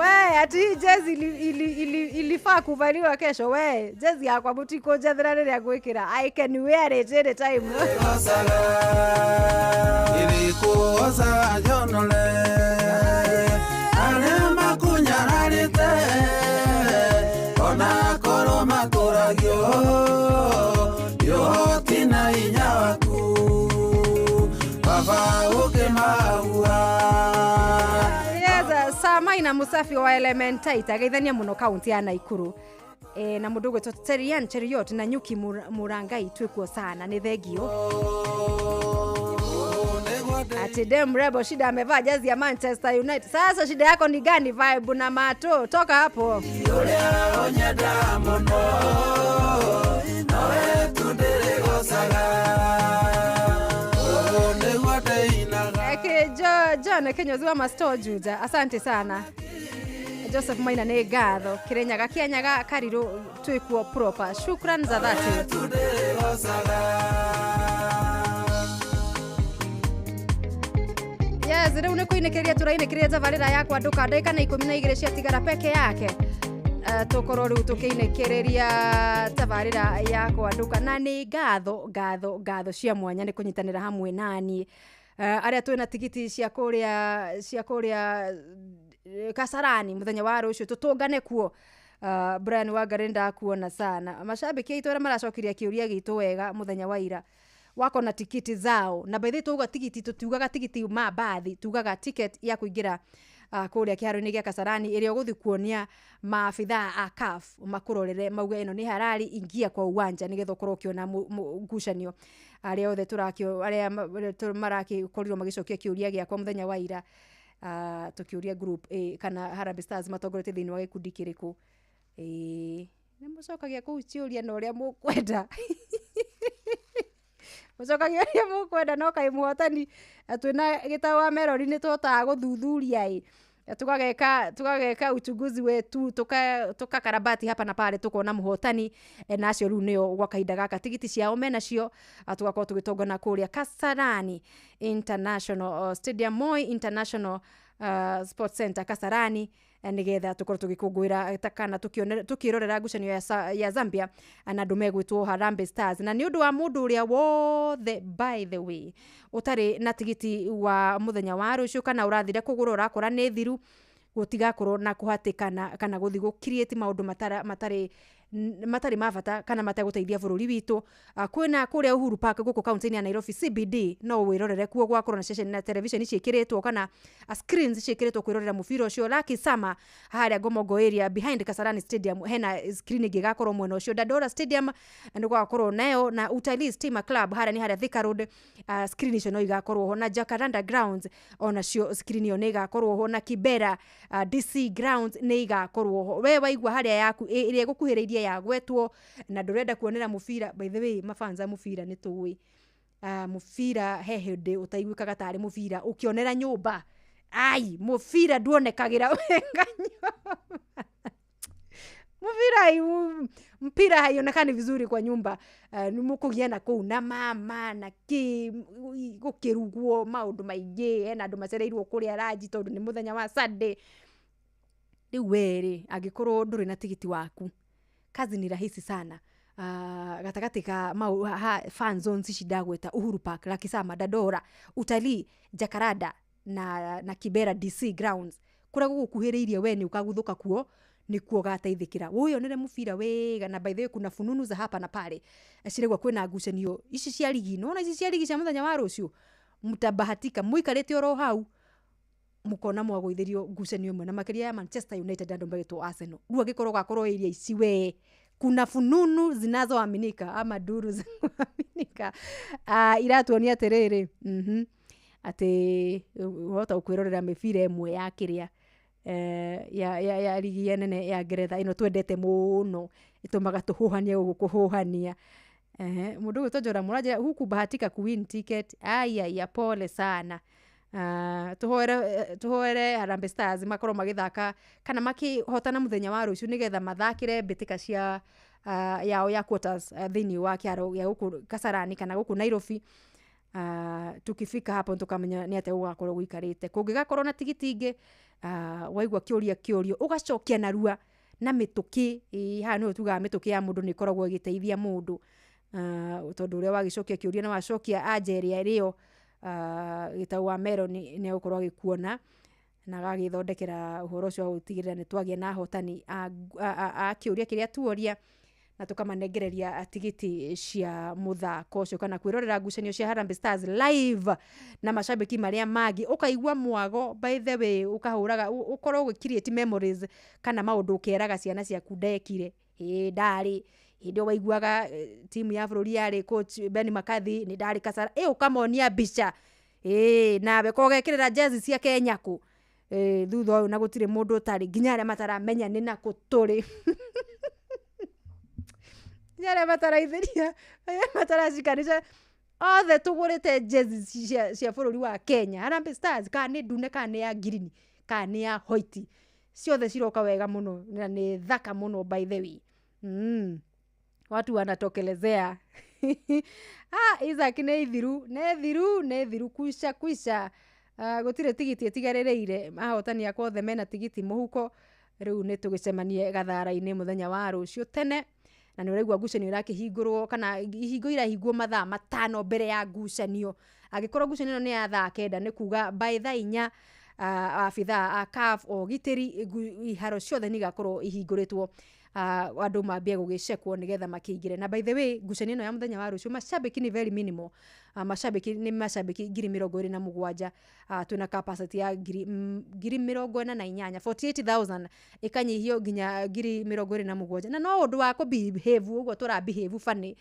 We ati jezi ilifaa kuvaliwa kesho. We jezi yakwa mũtikũnjathĩra rĩrĩa ngwĩkĩra, I can wear it any time. Samaina Musafi wa Elementaita geithania muno kaunti ya Nakuru. Na mũndũ ũgwĩtwo Terian Cheriot na Nyuki Murangai twĩkuo sana, nĩ thengio. Ati dem Rebo shida amevaa jezi ya Manchester United. Sasa shida yako ni gani? Vibe na mato, toka hapo. John Kinyozi wa Masto Juja, asante sana. Joseph Maina nĩ ngatho. Kirinyaga Kianyaga Karirũ twĩkuo proper, shukran za dhati. Yes, rĩu nĩ kũinĩkĩria tũrainĩkĩria tabarĩra yakwa nduka ndagĩka na 12 ciatigara peke yake. Tũkorwo rĩu tũkĩinĩkĩrĩria tabarĩra yakwa nduka na nĩ ngatho ngatho ngatho cia mwanya nĩ kũnyitanĩra hamwe nani. Arĩa twĩna tigiti cia kũrĩa Kasarani mũthenya wa rũciũ tũtũngane kuo. Brian Wangari ndakuona sana. Mashabiki aitũ arĩa maracokirie kĩũria gitũ wega mũthenya wa ira wako na tikiti zao, na by the way tuuga tigiti tutiugaga tigiti ma bathi, tuugaga ticket ya kuingira Kũrĩa kĩharo-inĩ gĩa Kasarani ĩrĩa ũgũthiĩ kuonia maabithaa a CAF makũrorere mauge ĩno nĩ harari, ingia kwa uwanja nĩgetha ũkorwo ũkĩona ngucanio. Arĩa othe tũrakĩo arĩa maragĩkorirwo magĩcokia kĩũria gĩakwa mũthenya wa ira, tũkĩũria group A kana Harambee Stars matongoretie thĩinĩ wa gĩkundi kĩrĩkũ. Ĩĩ, nĩ mũcokagia kũu ciũria na ũrĩa mũkwenda, mũcokagia ũrĩa mũkwenda, no kaĩ mũhotani twĩna gĩtau wa Melody nĩ tũhotaga gũthuthuria ĩ tugageka uchunguzi wetu, tukakarabati hapa na pale, tukona mũhotani. Na acio rĩu nĩo gwa kahinda gaka tigiti ciao menacio, tugakorwo tũgĩtongana kũrĩa Kasarani International Stadium, Moi International Sports Center Kasarani, nĩgetha tũkorwo tũgĩkũngũĩra kana tũkĩrorera ngucanio ya Zambia na andũ megwĩtwo Harambee Stars. Na nĩ ũndũ wa mũndũ ũrĩa wothe, by the way, ũtarĩ na tigiti wa mũthenya wa rũciũ kana ũrathire kũgũra ũrakora nĩ thiru, gũtigakorwo na kũhatĩkana kana gũthiĩ gũ create maũndũ matarĩ ma bata kana mategũteithia bũrũri witũ. Kwĩna kũrĩa Uhuru Park gũkũ kaunti-inĩ ya Nairobi CBD, no wĩrorere kuo, gwakorwo na ceceni na television ciĩkĩrĩtwo kana screens ciĩkĩrĩtwo kwĩrorera mũbira ũcio. Lucky Summer harĩa Ngomongo area behind Kasarani Stadium hena screen ĩngĩ ĩgakorwo mwena ũcio. Dandora Stadium nĩ gũgakorwo nayo, na Utalii Stima Club harĩa nĩ harĩa Thika Road, screen icio no igakorwo ho, na Jacaranda Grounds onacio screen ĩyo nĩ ĩgakorwo ho, na Kibera DC Grounds nĩ igakorwo ho. We waigua harĩa yaku ĩrĩa ĩgũkuhĩrĩirie ya gwetwo na ndũrenda kuonera mũbira, by the way, mafans a mũbira nĩ tũĩ mũbira he hĩndĩ ũtaiguĩkaga tarĩ mũbira ũkĩonera nyũmba, ai mũbira nduonekagĩra wega nyũmba, mũbira mpira haionekani vizuri kwa nyumba. Nĩ mũkũgiana kũu na mama na kĩ gũkĩrugwo maũndũ maingĩ, hena andũ macereirwo kũrĩa ranji tondũ nĩ mũthenya wa Sunday. Rĩu werĩ angĩkorwo ndũrĩ na tigiti waku, kazi ni rahisi sana. Gatagatĩ ka mau ha, fan zones ici ndagweta, Uhuru Park, Lucky Summer, Dandora, Utalii, Jacaranda na Kibera DC Grounds, kũrĩa gũgũkuhĩrĩirie we nĩ ũkaguthũka kuo nĩkuo ũgateithĩkĩra wĩyonere mũbira wega. Na by the way, kuna fununu za hapa na pale ciregwa kwĩna ngucanio ici cia ligi, nona ici cia ligi cia mũthenya wa rũciũ, mtabahatika mũikarĩte oro hau mukona mwagũithĩrio ngucanio ĩmwe na makĩria ya Manchester United andũ magĩtwo Arsenal. Rĩu angĩkorwo ũgakorwo area ici, we kuna fununu zinazoaminika ama duru za kuaminika iratuonia atĩrĩrĩ, atĩ wahota kwĩrorera mĩbira ĩmwe ya kĩrĩa ya ligi ya nene ya Ngeretha ĩno twendete mũno, ĩtũmaga tũhũhanie gũkũ kũhũhania. Mũndũ ũgwĩtwo Njora Mũranjĩra hukubahatika kuwin ticket, aiaia, pole sana. Tũhoere Harambee Stars makorwo magĩthaka kana makĩhotana mũthenya wa rũciũ nĩgetha mathakĩre mbĩtĩka cia yao ya quarters thĩinĩ wa kĩharo gĩa gũkũ Kasarani kana gũkũ Nairobi. Tukifika hapo tukamenya nĩ atĩa gũgakorwo gũikarĩte. Kũngĩgakorwo na tigiti ingĩ, waigua kĩũria kĩũrio ũgacokia narua na mĩtũkĩ. Ĩ haha nĩho tugaga mĩtũkĩ ya mũndũ nĩ ĩkoragwo ĩgĩteithia mũndũ, tondũ ũrĩa wagĩcokia kĩũria na wacokia anja ĩrĩa ĩrĩo, gĩtau wa Meloni nĩ egũkorwo agĩkuona na agagĩthondekera ũhoro ũcio wa gũtigĩrĩra nĩ twagĩa na ahotani a kĩũria kĩrĩa tuoria na tũkamanengereria tigiti cia mũthako ũcio kana kwĩrorera ngucanio cia Harambee Stars live na macambĩki marĩa mangĩ, ũkaigua mwago. By the way, ũkahũraga ũkorwo ũgĩ create memories kana maũndũ ũkeraga ciana ciaku ndekire ĩ ndarĩ hĩndĩ ĩyo waiguaga timu ya bũrũri yarĩ coach Ben McCarthy nĩ ndarĩ Kasara ĩ ũkamonia mbica ĩ nawe kogekĩrĩra jezi cia Kenya kũ thutha ũyũ, na gũtirĩ mũndũ ũtarĩ nginya arĩa mataramenya nĩ nakũ tũrĩ, nginya arĩa mataraithĩria, arĩa mataracikanisha, othe tũgũrĩte jezi cia bũrũri wa Kenya, Harambee Stars, kana nĩ ndune kana nĩ ya ngirini kana nĩ ya white, ciothe ciroka wega mũno na nĩ thaka mũno, by the way. Watu wanatokelezea. Isaac nĩ ithiru, nĩ thiru, nĩ thiru, kuica kuica. Gũtirĩ tigiti ĩtigarĩrĩire, ahotani akwa othe mena tigiti mũhuko. Rĩu nĩ tũgĩcemanie gathara-inĩ mũthenya wa rũciũ tene, na nĩ ũraigua ngucanio irakĩhingũrwo kana ihingo irahingwo mathaa 5 mbere ya ngucanio. Angĩkorwo ngucanio ĩno nĩ ya thaa 9, nĩ kuga by thaa 4 abithaa a CAF o gitĩri iharo ciothe nĩ igakorwo ihingũrĩtwo. Andũ mambie gũgĩcekwo nĩgetha makĩingĩre. Na by the way, ngucanio ĩno ya mũthenya wa rũciũ, macambĩki nĩ very minimal. Macambĩki nĩ macambĩki 27,000. Twĩna capacity ya 48,000, 48,000 ĩkanyihio nginya 27,000, na no ũndũ wa kũbehave ũguo tũra behave funny,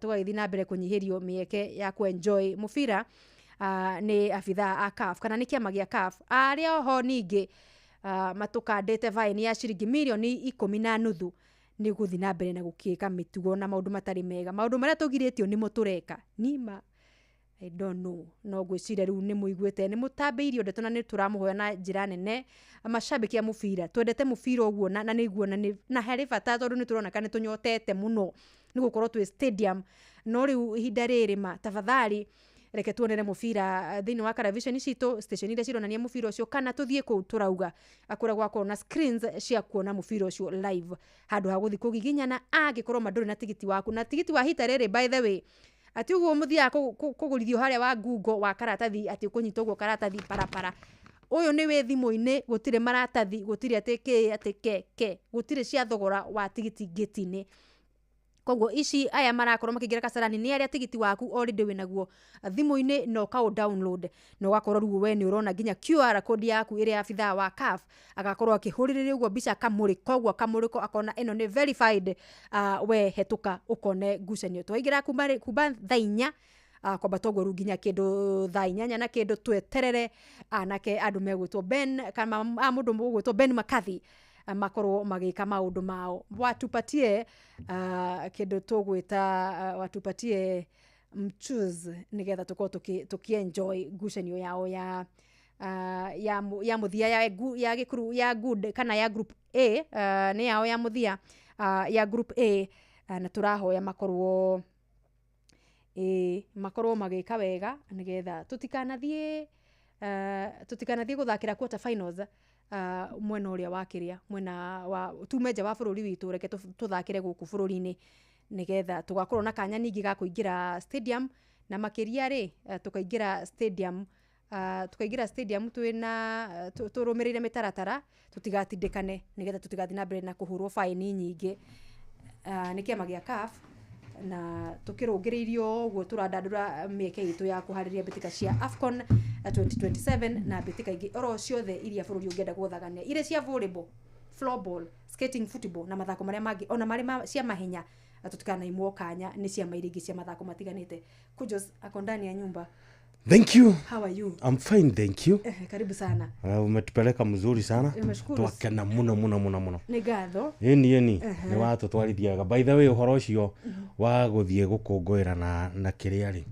tũgagĩthiĩ na mbere kũnyihĩrio mĩeke ya kũenjoy mũbira nĩ abithaa a CAF kana nĩ kĩama gĩa CAF, arĩa oho ningĩ matũkandĩte baini ya ciringi mirioni 10.5 nĩ gũthiĩ na mbere na gũkĩka mĩtugo na maũndũ matarĩ mega. Maũndũ marĩa tũgirĩtio nĩmo tũreka nima. I don't know, no ngwĩciria rĩu nĩ mũiguĩte, nĩ mũtambĩirio ndeto, na nĩ tũramũhoya na njĩra nene, macambĩki a mũbira. Twendete mũbira ũguo na nĩguo na harĩ bata, tondũ nĩ tũroneka nĩ tũnyotete mũno nĩ gũkorwo twĩ stadium. No rĩu ihinda rĩrĩ, ma tafadhali reke tuonere mũbira thĩinĩ wa television citũ, station iria cironania mũbira ũcio, kana tũthiĩ kũu tũrauga kũrĩa gwakorwo na screens cia kuona mũbira ũcio live, handũ ha gũthiĩ kũgiginyana angĩkorwo ma ndũrĩ na tigiti waku. Na tigiti wa hita rĩrĩ, by the way, atĩ ũguo mũthiaga kũgũrithio harĩa wa Google wa karatathi, atĩ ũkũnyita ũguo karatathi parapara. Ũyũ nĩ wĩ thimũ-inĩ, gũtirĩ maratathi, gũtirĩ atĩ kĩ atĩ ke ke, gũtirĩ cia thogora wa tigiti ngĩti-inĩ. Koguo ici aya marakorwo makĩingĩra Kasarani nĩ arĩa tigiti waku already wĩnaguo thimũ-inĩ, na ũkaũ download na ũgakorwo rĩu we nĩ ũrona nginya QR code yaku ĩrĩa abithaa wa CAF agakorwo akĩhũrĩrĩria ũguo mbica kamũrĩko, ũguo kamũrĩko akona ĩno nĩ verified. We hetũka ũkone ngucanio. Twaingĩra kuma thaa 4 kwambata ũguo rĩu nginya kĩndũ thaa 8 na kĩndũ, tweterere anake andũ megwĩtwo Ben kana mũndũ ũgwĩtwo Ben McCarthy makorwo magĩka maũndũ mao, watupatie kĩndũ tũgwĩta watupatie mchuz, nĩgetha tũkorwo tũkĩ enjoy ngucanio yao ya mũthia ya gĩkuru ya good kana ya group A. Nĩ yao ya mũthia ya group A, na tũrahoya makorwo magĩka wega nĩgetha tũtikanathiĩ gũthakĩra quarter finals mwena ũrĩa wa kĩrĩa mwena wa tume nja wa bũrũri witũ. Reke tũthakĩre gũkũ bũrũri-inĩ nĩgetha tũgakorwo na kanya ningĩ ga kũingĩra stadium, na makĩria rĩ, tũkaingĩra stadium twĩna tũrũmĩrĩire mĩtaratara, tũtigatindĩkane, nĩgetha tũtigathiĩ na mbere na kũhũrwo baini nyingĩ nĩ kĩama gĩa CAF, na tũkĩrũngĩrĩirio ũguo tũrandandũra mĩeke itũ ya kũharĩria mbĩtĩka cia AFCON 2027 na mbĩtĩka ingĩ oro ciothe iria bũrũri ũngĩenda gũthagania, iria cia volleyball, floorball, skating, football na mathako marĩa mangĩ ona marĩ cia mahenya. Tũtikanaimwo kanya nĩ ciama iria ingĩ cia mathako matiganĩte. Kujos ako ndani ya nyumba. Thank you. How are you? I'm fine, thank you. Karibu sana. Umetupeleka mzuri sana. Nimeshukuru. Twakena muno muno muno muno. Nĩ ngatho. Ĩni nĩ watũtwarithiaga. By the way, ũhoro ũcio wa gũthiĩ gũkũngũĩra na kĩrĩa rĩ,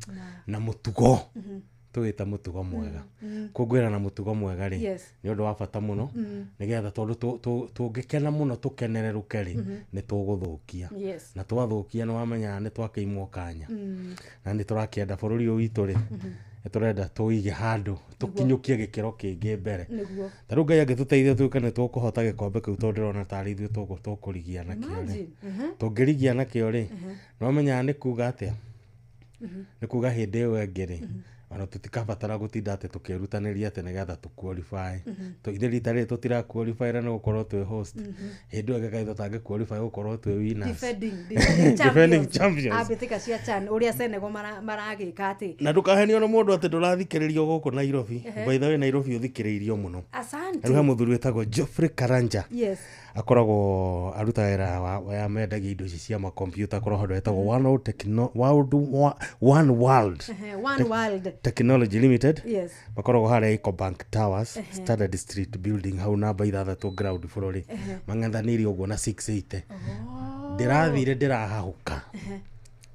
na mũtugo tũgĩta mũtugo mwega, kũngũĩra na mũtugo mwega rĩ, nĩ ũndũ wa bata mũno, nĩgetha tondũ tũngĩkena mũno tũkenererũke rĩ, nĩ tũgũthũkia, na twathũkia nĩ wamenyaga nĩ twakĩimwo kanya, na nĩ tũrakĩenda bũrũri ũyũ witũ rĩ, nĩ tũrenda tũige handũ tũkinyũkie gĩkĩro kĩngĩ mbere. Ta rĩu Ngai angĩtũteithia tuĩke nĩ tũkũhota gĩkombe kĩu, tondũ ndĩrona tarĩ ithuĩ tũkũrigia nakĩo rĩ, Imagine. Tũngĩrigia nakĩo rĩ, nĩ wamenyaga nĩ kuga atĩa? Nĩ kuga hĩndĩ ĩyo ĩngĩ rĩ, ona tũtikabatara gũtinda atĩ tũkĩrutanĩria atĩ nĩgetha tũ qualify. Ithe rita rĩrĩ tũtira qualify ra nĩ gũkorwo twĩ host. Hĩndĩ ĩyo ĩngĩ kaĩ tũtangĩ qualify gũkorwo twĩ winners. Defending Defending champions. Champions. A mbĩtĩka cia CHAN, ũrĩa Senegal maragĩka atĩ. Na ndũkahenio nĩ mũndũ atĩ ndũrathikĩrĩrio gũkũ Nairobi. By the way, Nairobi ũthikĩrĩirio mũno. Asante. Rĩu he mũthuri wĩtagwo Geoffrey Karanja, akoragwo aruta wĩra wa mendagia indo ici cia makompiuta, akoragwo handũ hetagwo One World One World One World Technology Limited. Makoragwo harĩa Ecobank Towers, Standard Street Building, hau namba 6 ground floor rĩ, mang'ethanĩire ũguo na 680. Ndĩrathire ndĩrahahũka,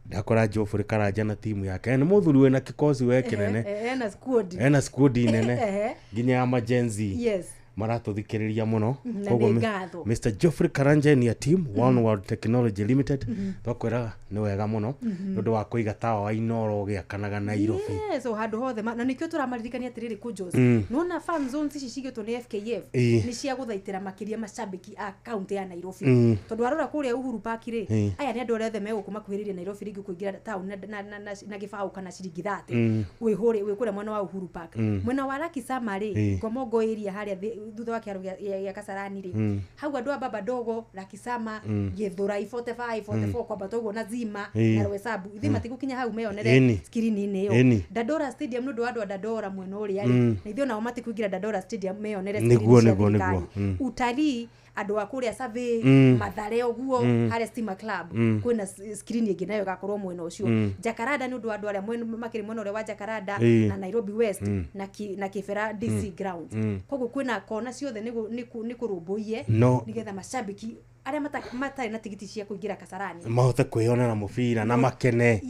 ndakora Geoffrey Karanja na timu yake. Nĩ mũthuri wĩna kikosi we kĩnene. Ena squad. Ena squad nene nginya ya ma Gen Z maratũthikĩrĩria mũno. Na Koguo nĩ ngatho. Mr Geoffrey Karanja and your team, One World Technology Limited, twakwĩra nĩ wega mũno nĩ ũndũ wa kũiga tawa wa Inoro ũgĩakanaga Nairobi. Yes, o handũ hothe na nĩkĩo tũramaririkania atĩrĩrĩ, Kujos, nĩwona fan zones ici cigĩtwo nĩ FKF nĩ cia gũthaitĩra makĩria macambĩki a kaunti ya Nairobi, tondũ warora kũrĩa Uhuru Park rĩ, aya nĩ andũ arĩa othe megũkũ makuhĩrĩirie Nairobi, rĩngĩ kũingĩra town na gĩbaũ kana ciringi 30, wĩ kũrĩa mwena wa Uhuru Park. Mwena wa Lucky Summer rĩ, Ngomongo area harĩa thutha wa kĩharo gĩa Kasarani rĩ, hau andũ a Baba Dogo, Lakisama, Githurai 45 44 kwambata ũguo na Zima na Rwesabu ithuĩ matigũkinya hau meyonere screen-inĩ ĩyo. Dandora Stadium nĩ ũndũ wa andũ a Dandora mwena ũrĩa rĩ, na ithuĩ onao matikũingĩra Dandora Stadium meyonere screen cia thirikari. Utalii andũ a kũrĩa Survey, Mathare ũguo, harĩa Stima Club kwĩna screen ĩngĩ nayo ĩgakorwo mwena ũcio. Jacaranda nĩ ũndũ wa andũ arĩa makĩrĩ mwena ũrĩa wa Jacaranda na Nairobi West na Kibera DC Grounds. Koguo kwĩna kona ciothe nĩ kũrũmbũiye nĩgetha mashabiki arĩa matarĩ na tigiti cia kũingĩra Kasarani mahote kwĩyonera mũbira na makene,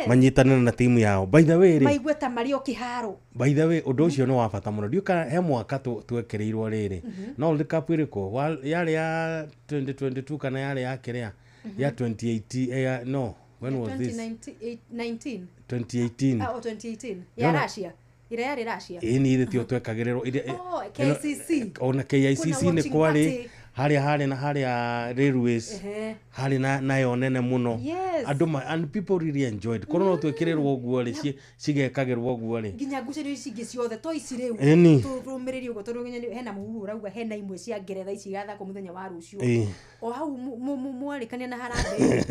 manyitanĩre na timu yao. By the way rĩ, maigue ta marĩ o kĩharo. By the way, ũndũ ũcio nĩ wa bata mũno. Ndiũĩ kana he mwaka twekĩrĩirwo rĩrĩ, no World Cup ĩrĩkũ yarĩ ya 2022 kana yarĩ ya kĩrĩa ya 2018, no when was this? 2019. 2018. Oh, 2018 ya Russia, ĩrĩa yarĩ Russia. Ĩni ithe tio twekagĩrĩrwo KICC. Ona KICC nĩ kwarĩ harĩa harĩ na harĩa railways harĩ nayo nene mũno. Andũ and people really enjoyed. Korwo no twĩkĩrĩrwo ũguo rĩ, cigekagĩrwo ũguo rĩ, nginya ngucanio ici ingĩ ciothe to ici rĩu tũrũmĩrĩrie ũguo, tondũ nginya hena mũhuhu ũrauga hena imwe cia Ngeretha ici igathakwo mũthenya wa rũciũ. O hau mwarĩkania na harambee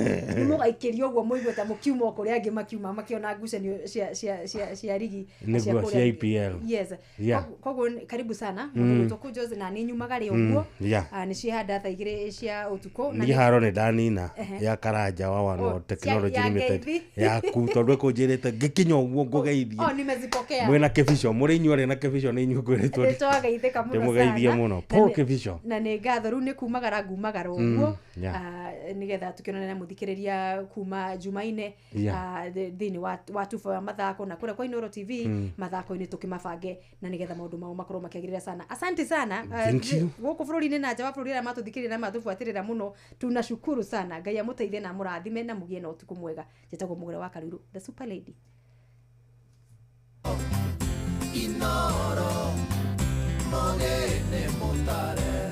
nĩmũgaikĩrio ũguo mũigue ta mũkiuma o kũrĩa angĩ makiuma makĩona ngucanio cia rigi cia EPL. Yes. Koguo karibu sana mũndũ ũgwĩtwo Jose, na nĩ nyumaga rĩ ũguo nĩ cihanda thaa 2 cia ũtukũ. Niĩ haro nĩ ndanina ya Karanja wa One World Technology Limited yaku, tondũ ĩkũnjĩrĩte ngĩkinya ũguo ngũgeithie. Oh, nimezipokea. Mwĩna kĩbico, mũrĩ inyuĩ arĩa na kĩbico nĩ inyuĩ ngwĩrĩtwo nĩtwageithĩka mũno sana, ndĩmũgeithie mũno Paul Kĩbico. Na nĩ ngatho rĩu nĩ kumagara ngumagara ũguo nĩgetha tũkĩonane na mũthikĩrĩria kuma Jumaine thĩinĩ wa tuba wa mathako na kũrĩa kwa Inooro TV mathako-inĩ tũkĩmabange na nĩgetha maũndũ mao makorwo makĩagĩrĩra sana. Asante sana gũkũ bũrũri-inĩ na nja wa bũrũri arĩa matũthikĩrĩria na matũbuatĩrĩra mũno, tunashukuru sana. Ngai amũteithie na amũrathime na mũgĩe na ũtukũ mwega. Njĩtagwo Mũgũre wa Karuru, the super lady. Inooro mũgene mũtare.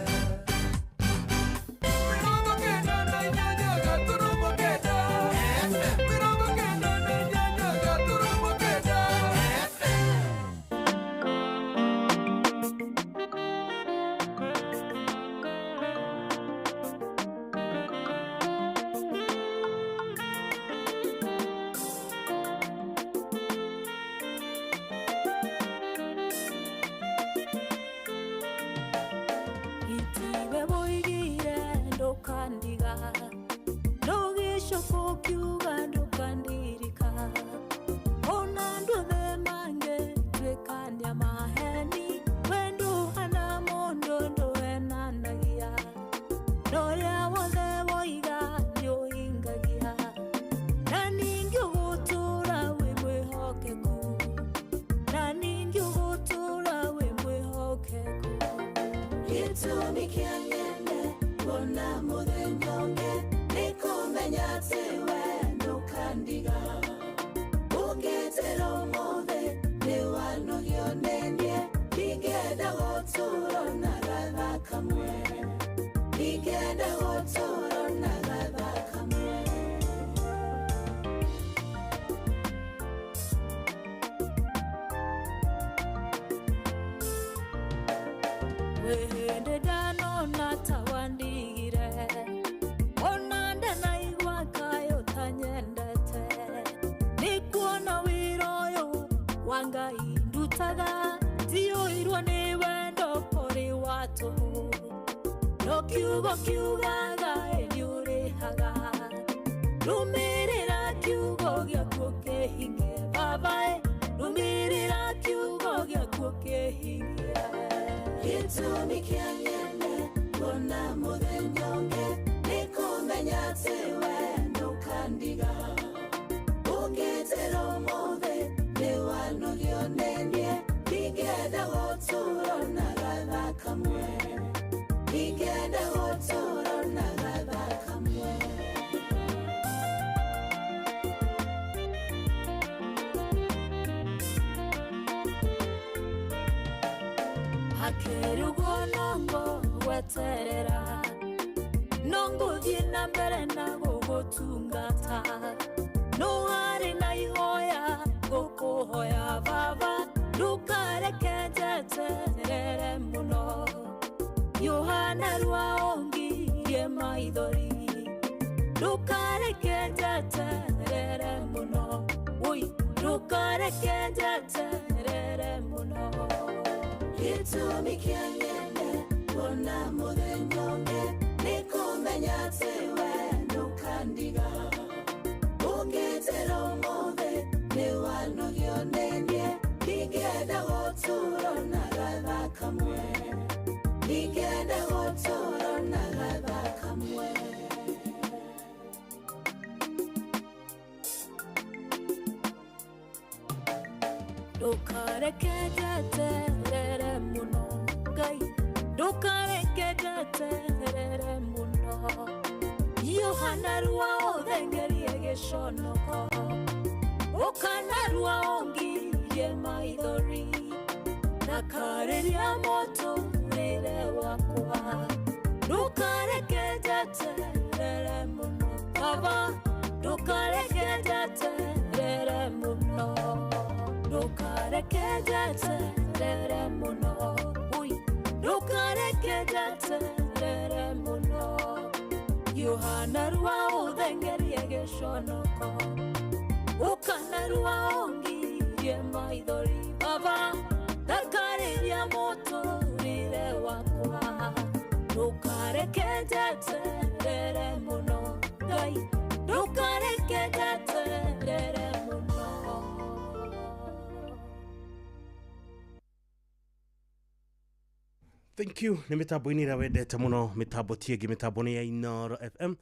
Baba, ndukareke njeterere muno. Ũkanarua ũngirie maithori Ndũkareke njeterere mũno Ui, ndũkareke njeterere mũno Gĩtũmi kĩa nyende kuona mũthenya ũngĩ nĩ kũmenya atĩ we ndũkandiga Ũngĩnjĩra ũmũthĩ nĩ wanogio nĩ niĩ ndingĩenda gũtũũra na gathaa kamwe ndingĩenda gũtũũra na gathaa kamwe. Ndũkareke njeterere mũno Ngai ndũkareke njeterere mũno Yohana rua ũthengerie gĩconoko Ũkanarua ũngirie maithori Na karĩria mũtũrĩre wakwa Ndũkareke njeterere mũno Baba ndũkareke njeterere mũno Ndũkareke njeterere mũno Ui, ndũkareke njeterere mũno Yohana rua ũthengerie gĩconoko Ũkanarua ũngirie maithori Baba thakarĩria mũtũrĩre wakwa Ndũkareke njeterere mũno Ngai ndũkareke njeterere mũno. Thank you. Nĩ mĩtambo-inĩ ĩrĩa wendete mũno, mĩtambo ti ĩngĩ, mĩtambo nĩ ya Inooro FM.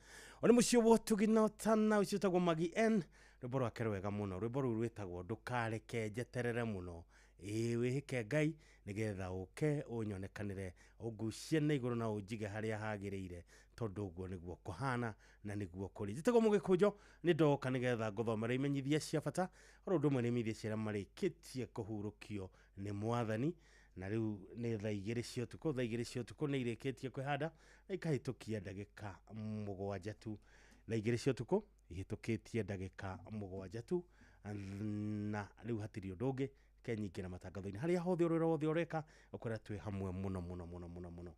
One mũciĩ wotugina ũcio ũtagwo Magi N, rwĩmbo rwake rwega mũno, rwĩmbo rũu rwĩtagwo ndũkareke njeterere mũno. Ĩĩ wĩhĩke Ngai nĩgetha ũke ũnyonekanĩre, ũngucie na igũrũ na ũnjige harĩa hagĩrĩire, tondũ ũguo nĩguo kũhana na nĩguo kũrĩ. Njĩtagwo Mũgĩkũnjo, nĩ ndoka nĩgetha ngũthomere imenyithia cia bata, oro ũndũ ũmwe nĩ imenyithia cia arĩa marĩkĩtie kũhurũkio nĩ Mwathani. Na rĩu nĩ thaa igĩrĩ cia ũtukũ, thaa igĩrĩ cia ũtukũ nĩ irĩkĩtie kwĩhanda na ikahĩtũkia ndagĩka 7 tu. Thaa igĩrĩ cia ũtukũ ihĩtũkĩtie ndagĩka 7 tu, na rĩu hatirĩ ũndũ ũngĩ ke nyingĩ na matangatho-inĩ harĩa hothe ũrĩa wothe ũreka ũkora twĩ hamwe mũno mũno mũno mũno mũno.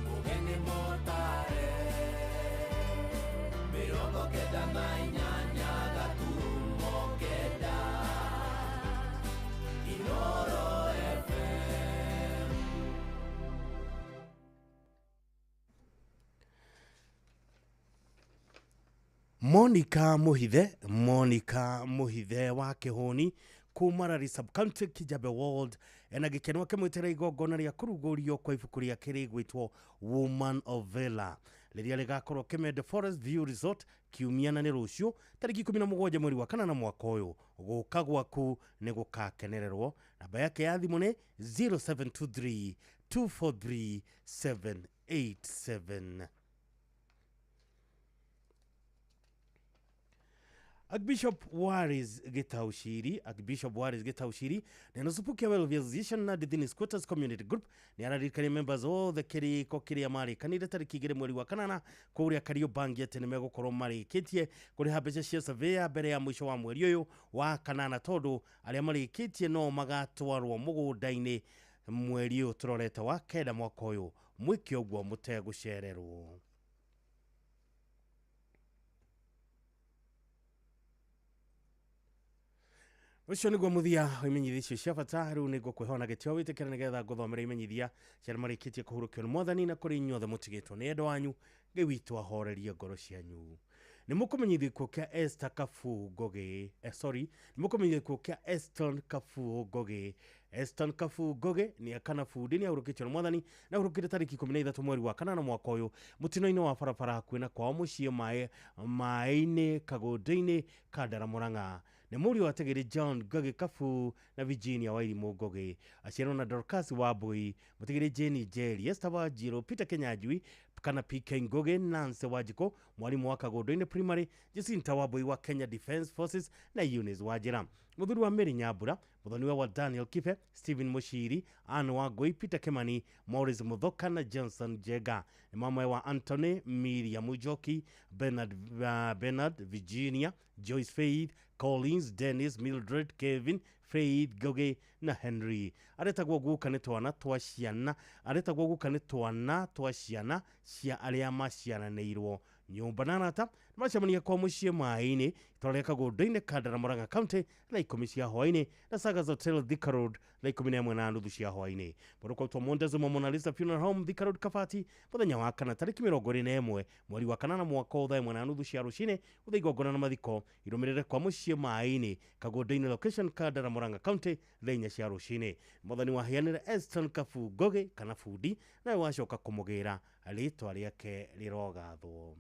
Mũgeni mũtare 98.9 Inooro FM. Monica Muhithe, Monica Muhithe wa Kihoni kuma Rari Sub-County Kijabe World ena gĩkeno akĩmwĩtĩra igongona rĩa kũrugũrio kwa ibuku rĩake rĩgwĩtwo Woman of Vela rĩrĩa rĩgakorwo Kimende Forest View Resort kiumia na nĩ rũciũ tarĩki 17 mweri wa kanana mwaka ũyũ. Gũka gwaku nĩ gũkakenererwo. Namba yake ya thimũ nĩ 0723 243 787. Archbishop Waris Gitaushiri, Archbishop Waris Gitaushiri, nĩ Supukia Welfare Association na Dithini Squatters Community Group nĩ araririkania members othe kĩrĩko kĩrĩa marĩkanire tarĩki 2 mweri wa kanana kũrĩa Kariobangi atĩ nĩ megũkorwo marĩkĩtie kũrĩha mbeca cia surveyor mbere ya mũico wa mweri ũyũ wa kanana, tondũ arĩa marĩkĩtie no magatwarwo mũgũnda-inĩ mweri ũyũ tũrorete wa 9 mwaka ũyũ. Mwĩke ũguo mũtegũcererwo. Ũcio nĩguo mũthia wa imenyithia icio cia bata. Rĩu nĩ ngũkwĩhoa na gĩtĩo wĩtĩkĩre nĩgetha ngũthomere imenyithia cia arĩa marĩkĩtie kũhurũkio nĩ Mwathani, na kũrĩ inyuothe mũtigĩtwo nĩ endwa anyu, Ngai witũ ahorerie ngoro cianyu. Nĩ mũkũmenyithio gĩkuũ kĩa Esther Kabu Ngũgĩ, sorry, nĩ mũkũmenyithio gĩkuũ kĩa Eston Kabu Ngũgĩ. Eston Kabu Ngũgĩ nĩ akana bundi, nĩ ahurũkĩtio nĩ Mwathani na ahurũkire tarĩki 13 mweri wa kanana mwaka ũyũ mũtino-inĩ wa barabara hakuhĩ na kwao mũciĩ maĩ-inĩ kagũndũ-inĩ Kandara Murang'a. Nĩ mũriũ wa Tegeri John Ngũgĩ Kabu na Virginia Wairimũ Ngũgĩ, aciarwo na Dorcas Wambui, mũtigĩrĩ Jane Njeri, Esther Wanjiru, Peter Kinyanjui, Kana PK Ngugi, Nancy Wajiko mwalimu wa Kagondo-inĩ Primary, Jacinta Wambui wa Kenya Defence Forces na Eunice Wajira. Muthuri wa Mary Nyambura, muthoniwe wa Daniel Kibe, Stephen Mushiri, Anne Wangui, Peter Kimani, Maurice Muthoka na Johnson Jega. Nĩ mamwe wa Anthony, Miriam Mujoki, Bernard, Bernard Virginia, Joyce Faith, Collins, Dennis, Mildred, Kevin, Faith, Goge na Henry. Aretagwo guka nĩ twana twa ciana, aretagwo guka nĩ twana twa ciana cia arĩa maciaranĩirwo. Nyũmba na arata nĩmacemania kwa mũciĩ maĩ-inĩ itũra rĩa Kagondu-inĩ Kandara Murang'a County thaa 10 cia hwaĩ-inĩ na Sagas Hotel Thika Road thaa 11:30 cia hwaĩ-inĩ. Mũrũkwa Montezuma Mona Lisa Funeral Home Thika Road Kabati mũthenya wa kana tarĩki 21 mweri wa kanana mwaka ũyũ thaa 1:30 cia rũcinĩ gũthiĩ igongona na mathiko irũmĩrĩre kwa mũciĩ maĩ-inĩ Kagondu-inĩ location Kandara Murang'a County thaa 4 cia rũcinĩ. Mwathani waheanire Eston Kabu Ngugi kana Bundi nawe wacoka kũmũgĩra rĩtwa rĩake rĩrogathwo.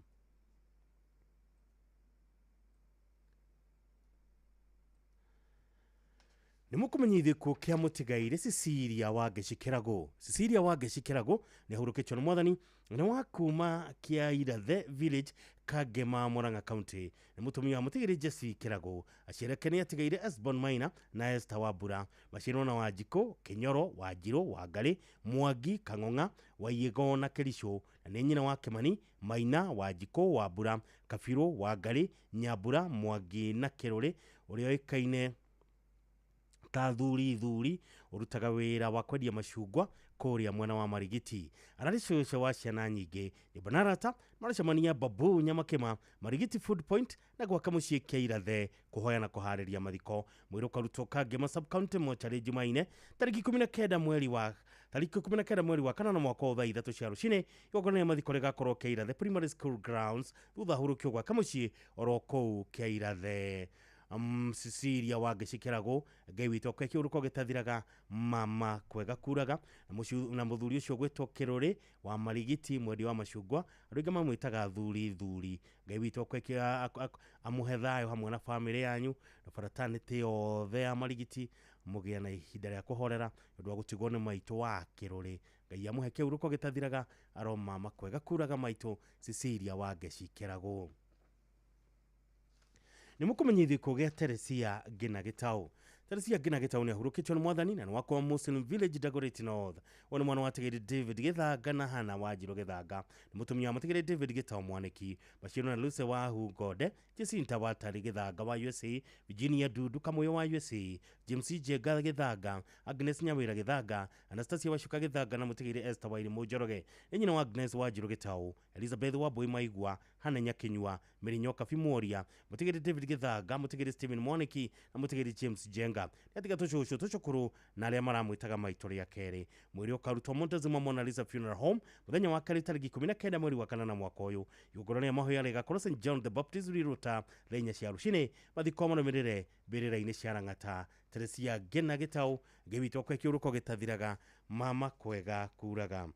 Nĩ mũkũmenyithio gĩkuũ kĩa mũtigairĩ Cecilia Wangeci Kĩragũ. Cecilia Wangeci Kĩragũ nĩ ahurũkĩtio nĩ mwathani nĩ wa kuma Kĩairathe Village Kangema Murang'a County. Nĩ mũtumia wa mũtigairĩ Jesse Kĩragũ. Aciari ake nĩ atigairĩ Esbon Maina na Esther Wambura. Maciarwo na Wanjikũ, Kĩnyoro, Wanjirũ, Wangarĩ, Mwangi, Kang'ong'a, Waiĩgo na Kĩricũ na nĩ nyina wa Kĩmani, Maina, Wanjikũ, Wambura, Kabirũ, Wangarĩ, Nyambura, Mwangi na Kĩrũrĩ ũrĩa ũĩkaine ta thuri thuri ũrutaga wĩra wa kwendia macungwa kũrĩa mwena wa Marigiti. Ararĩ cũcũ wa ciana nyingĩ. Nyũmba na arata maracemania Babu Nyamakĩma, Marigiti Food Point na gwaka mũciĩ Kĩairathe kũhoya na kũharĩria mathiko. Mwĩrĩ ũkarutwo Kangema Sub-County mocarĩ Jumaine tarĩki 19 mweri wa tarĩki 19 mweri wa kanana mwaka ũyũ thaa 3 cia rũcinĩ. Igongona rĩa mathiko rĩgakorwo Kĩairathe Primary School Grounds thutha hurũkio gwaka mũciĩ oro kũu Kĩairathe. Cecilia Wangeci Kĩragũ Ngai witũ akwe kĩũrũko gĩtathiraga mama kwega kuraga na mũthuri ũcio gwĩtwo Kĩrũrĩ wa Marigiti mwendia wa macungwa andũ aingĩ mamwĩtaga thuri thuri. Ngai witũ akwe amũhe thayũ hamwe na bamĩrĩ yanyu na fraternity yothe ya Marigiti mũgĩe na ihinda rĩa kũhorera nĩ ũndũ wa gũtigwo nĩ maitũ wa Kĩrũrĩ. Ngai amũhe kĩurũko gĩtathiraga aro mama kwega kuraga maitũ Cecilia Wangeci Kĩragũ. Nĩ mũkũmenyithio gĩkuũ gĩa Teresia Ngina Gĩtaũ. Teresia Ngina Gĩtaũ nĩ ahurũkĩtio nĩ mwathani na nĩ wa kwa Muslim Village Dagoretti North. Ũyũ nĩ mwana wa Tigiri David Gĩthanga na Hana Wanjirũ Gĩthanga. Nĩ mũtumia wa Mũtigiri David Gĩtaũ Mwanĩki. Maciarwo na Lucy wa Hungonde, Jacinta Watari Gĩthanga wa USA, Virginia Dudu Kamũyũ wa USA, James Njenga Gĩthanga, Agnes Nyawĩra Gĩthanga, Anastasia Wacuka Gĩthanga na Mũtigiri Esther Wairimu Njoroge. Nĩ nyina wa Agnes Wanjirũ Gĩtaũ, Elizabeth Wambui Maigua, Hana Nyakinyua, Mary Nyokabi Mworia, Mũtigiri David Gĩthanga, Mũtigiri Stephen Mwanĩki na Mũtigiri James Njenga. Nĩatiga tũcũcũ tũcũkũrũ na arĩa maramwĩtaga maitũ rĩa kerĩ. Mwĩrĩ ũkarutwo Montezuma Mona Lisa Funeral Home mũthenya wa kerĩ tarĩki 19 mweri wa kanana mwaka ũyũ. Igongona rĩa mahoya rĩgakorwo St John the Baptist Riruta thaa 4 cia rũcinĩ. Mathiko marũmĩrĩre mbĩrĩra-inĩ cia Lang'ata. Teresia Ngina Gĩtaũ Ngai witũ akwe kĩũrũko gĩtathiraga mama kwega kuraga.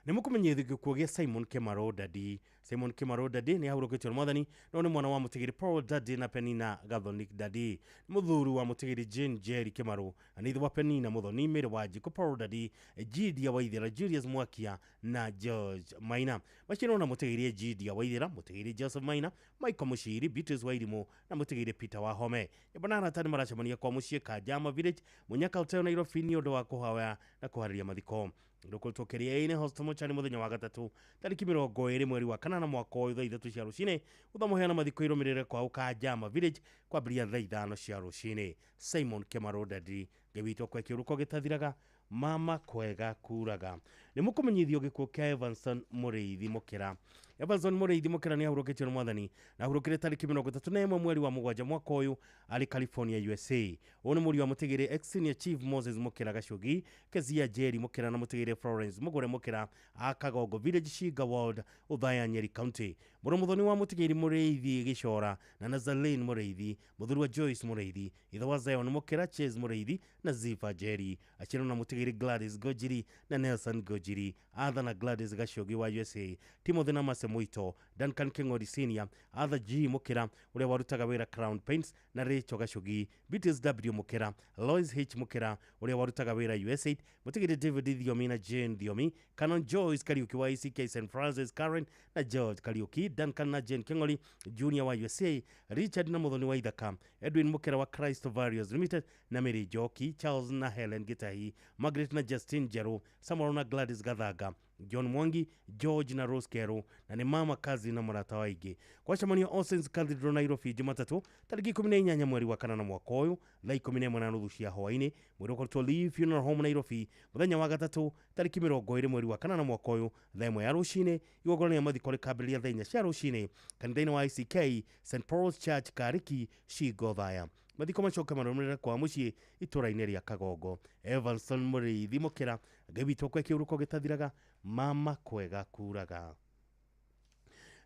Nĩ mũkũmenyithio gĩkuũ gĩa Simon Kĩmarũ Dadi. Simon Kĩmarũ Dadi nĩ ahurũkĩtio nĩ mwathani no nĩ mwana wa mũtigiri Paul Dadi na Penina Gathoni Dadi. Nĩ mũthuri wa mũtigiri Jane Jerry Kĩmarũ na nĩ ithe wa Penina Mũthoni Mary wa Njikũ Paul Dadi, Gidia Waithera, Julius Mwakia na George Maina. Maciarwo na mũtigiri Gidia Waithera, mũtigiri Joseph Maina, Michael Mũciri, Beatrice Wairimu na mũtigiri Peter Wahome. Nyũmba na arata nĩ maracemania kwa mũciĩ Kanjama Village, Munyaka Hotel Nairobi nĩ ũndũ wa kũhoya na kũharĩria mathiko. Ndũkũrutwo Kĩrĩa-inĩ Hospital Mochari mũthenya wa gatatũ tarĩki 20 mweri wa kanana mwaka ũyũ thaa 3 cia rũcinĩ. Gũthamũheana mathiko irũmĩrĩre kwao Kanjama Village kwambĩrĩria thaa 5 cia rũcinĩ. Simon Kĩmarũ Dadi Ngai witũ akwe kĩũrũko gĩtathiraga mama kwega kuraga. Nĩ mũkũmenyithio gĩkuũ kĩa Evanson Mũrĩithi Mũkĩra. Evanson Mũrĩithi Mũkĩra nĩ ahurũkĩtio nĩ mwathani na ahurũkire tarĩki 31 mweri wa mũgwanja mwaka ũyũ arĩ California USA. Ũyũ nĩ mũriũ wa mũtigĩrĩ ex senior chief Moses Mũkĩra Gacugi, Kezia Jerry Mũkĩra na mũtigĩrĩ Florence Mũgũre Mũkĩra a Kagongo Village Shiga Ward, Othaya Nyeri County. Mũrũ mũthoni wa mũtigĩrĩ Mũrĩithi Gĩcora na Nazarene Mũrĩithi, mũthuri wa Joyce Mũrĩithi, ithe wa Zion Mũkĩra, Chase Mũrĩithi na Zifa Jerry. Aciarwo na mũtigĩrĩ Gladys Gojiri na Nelson Gojiri, Arthur na Gladys Gacugi wa USA, Timothy na Mase Muito, Duncan King'ori Senior, Arthur G Mukira uria warutaga wira Crown Paints na Rachel Gachugi, Beatrice W Mukira, Lois H Mukira uria warutaga wira USAID, mutigire David Thiomi na Jane Thiomi, Canon Joyce Kariuki wa ICK St Francis Karen na George Kariuki, Duncan na Jane King'ori Junior wa USA, Richard na Muthoni wa Ithaka, Edwin Mukira wa Christ Various Limited na Mary Njoki, Charles na Helen Gitahi, Margaret na Justin Jeru, Samuel na Gladys Gathaga, John Mwangi, George na Rose Kero na nĩ mama kazi na mũrata wa ingĩ. Kwacemanio All Saints Cathedral Nairobi Jumatatu tarĩki 18 mweri wa kanana mwaka ũyũ thaa 11:30 cia hwaĩ-inĩ. Mwĩrĩ ũkoretwo Lee Funeral Home Nairobi mũthenya wa gatatũ tarĩki 20 mweri wa kanana mwaka ũyũ thaa 1 ya rũcinĩ. Igongona rĩa mathiko rĩkambĩrĩria thaa 4 cia rũcinĩ kanitha-inĩ wa ICK St Paul's Church Kariki Shingo Thaya. Mathiko macoke marũmĩrĩre kwa mũciĩ itũra-inĩ rĩa Kagongo. Evanson Mũrĩithi Mũkĩra, Ngai witũ akwe kĩhuruko gĩtathiraga, mama kwega kuraga.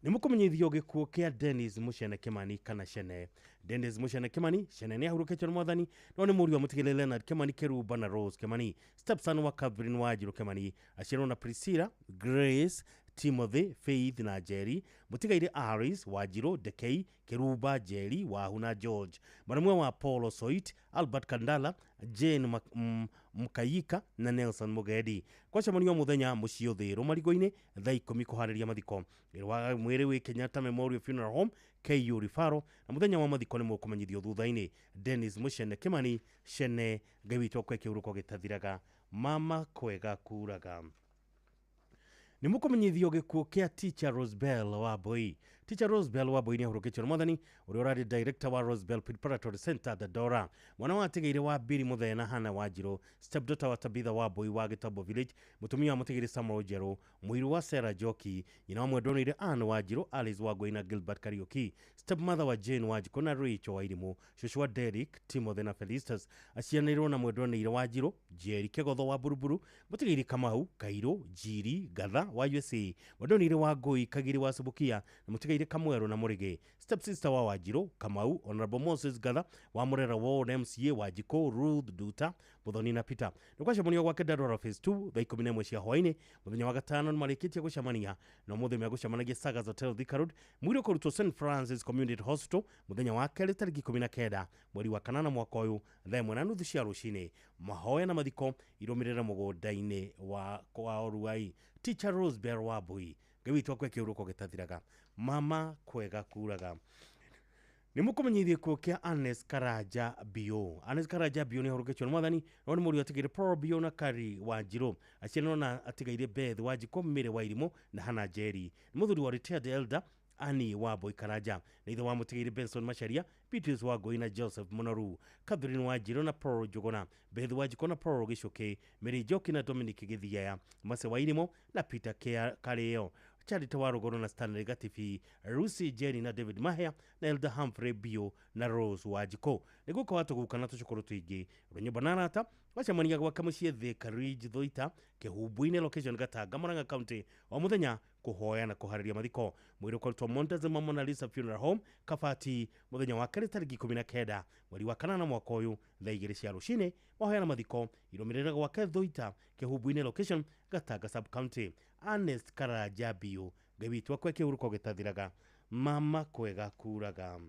Nĩ mũkũmenyithio gĩkuũ kĩa Dennis Mũcene Kĩmani kana Cene. Dennis Mũcene Kĩmani Cene nĩ ahurũkĩtio nĩ mwathani no nĩ mũriũ wa mũtigĩrĩre Leonard Kĩmani Kĩrumba na Rose Kĩmani, stepson wa Catherine Wanjiru Kĩmani, aciarwo na Priscilla, Grace, Timothy, Faith na Jerry, mũtigaire Aris, Wanjiru, Dekei, Kĩrumba, Jerry, Wahu na George, marũmwe wa Paul Osoit, Albert Kandala, Jane Mkayika na Nelson Mugedi. Kwacemanio mũthenya mũciĩ Ũthĩrũ Marigo-inĩ thaa 10 kũharĩria mathiko. Mwĩrĩ wĩ Kenyatta Memorial Funeral Home KU Rifaro na mũthenya wa mathiko nĩ mũkũmenyithio thutha-inĩ. Dennis Mũcene Kĩmani Cene, Ngai witũ akwe kĩhuruko gĩtathiraga, mama kwega kuraga. Nĩ mũkũmenyithio gĩkuũ kĩa Teacher Rosebell Wambui. Teacher Rosebell Wambui nĩ ahurũkĩtio nĩ mwathani ũrĩa ũrarĩ director wa Rosebell Preparatory Center Dandora. Mwana wa atigĩire wa Biri Mũthee na Hannah Wanjiru, stepdaughter wa Tabitha Wambui wa Gĩtombo Village, mũtumia wa mũtigĩre Samuel Njerũ, mũiru wa Sarah Njoki, nyina wa mwendwa Ann Wanjiru, Alice Wangui na Gilbert Kariuki, stepmother wa Jane Wanjikũ na Rachel Wairimũ, cũcũ wa Derrick, Timothy na Felistus, acianĩirwo na mwendwa Wanjiru, Jerry Kĩgotho wa Buruburu, mũtigĩire Kamau, Kairũ, Njiri, Gatha wa USA, mwendwa wa Ngũi Kagiri wa Subukia na mũtigaire Kamwerũ na Mũrĩgĩ, stepsister wa Wanjiru, Kamau, Honorable Moses Gatha wa Murera Ward MCA Wanjikũ, Ruth Duta, Muthoni na Peter. Nĩ kwacemanio gwake Dandora Phase 2 thaa 11 cia hwaĩ-inĩ mũthenya wa gatano nĩ marĩkĩtie gũcemania na ũmũthĩ megũcemanagia Sagas Hotel Thika Road. Mwĩrĩ ũkũrutwo St Francis Community Hospital mũthenya wa kerĩ tarĩki 19 mweri wa kanana mwaka ũyũ thaa 1:30 cia rũcinĩ. Mahoya na mathiko irũmĩrĩre mũgũnda-inĩ wa kwa Oruai. Teacher Rosebell Wambui, Ngai witũ akwe kĩhuruko gĩtathiraga, mama kwega kuraga. Nĩ mũkũmenyithio gĩkuũ kĩa Agnes Karanja Bio. Agnes Karanja Bio nĩ ahurũkĩtio nĩ mwathani no nĩ mũriũ atigĩire Paul Bio na Kari Wanjiru, aciarirwo na atigaire Beth Wanjikũ, Mary Wairimũ na Hannah Njeri. Nĩ mũthuri wa retired elder Annie Wambui Karanja na ithe wa mũtigĩire Benson Macharia, Beatrice Wangui na Joseph Munoru, Catherine Wanjiru na Paul Njuguna, Beth Wanjikũ na Paul Gĩcũkĩ, Mary Njoki na Dominic Gĩthiaya, Mase Wairimũ na Peter Karĩo, Charity wa Ruguru na Stanley Gatibi, Lucy Jerry na David Mahia na Elder Humphrey Bio na Rose Wanjikũ. Nĩ gũka watũgũka na tũcũkũrũ tũingĩ rũnyũmba na arata wacemania gwake mũciĩ Thika Ridge Thũita Kĩhumbu-inĩ location Gatanga Murang'a County o mũthenya kũhoya na kũharĩria mathiko. Mwĩrĩ ũkoretwo Montezuma Mona Lisa Funeral Home Kabati mũthenya wa kerĩ tarĩki 19 mweri wa kanana mwaka ũyũ thaa 2 cia rũcinĩ. Mahoya na mathiko irũmĩrĩre gwake Thũita Kĩhumbu-inĩ location Gatanga Sub County. Ernest Karanja Bio, Ngai witũ akwe kĩhuruko gĩtathiraga, mama kwega kuraga.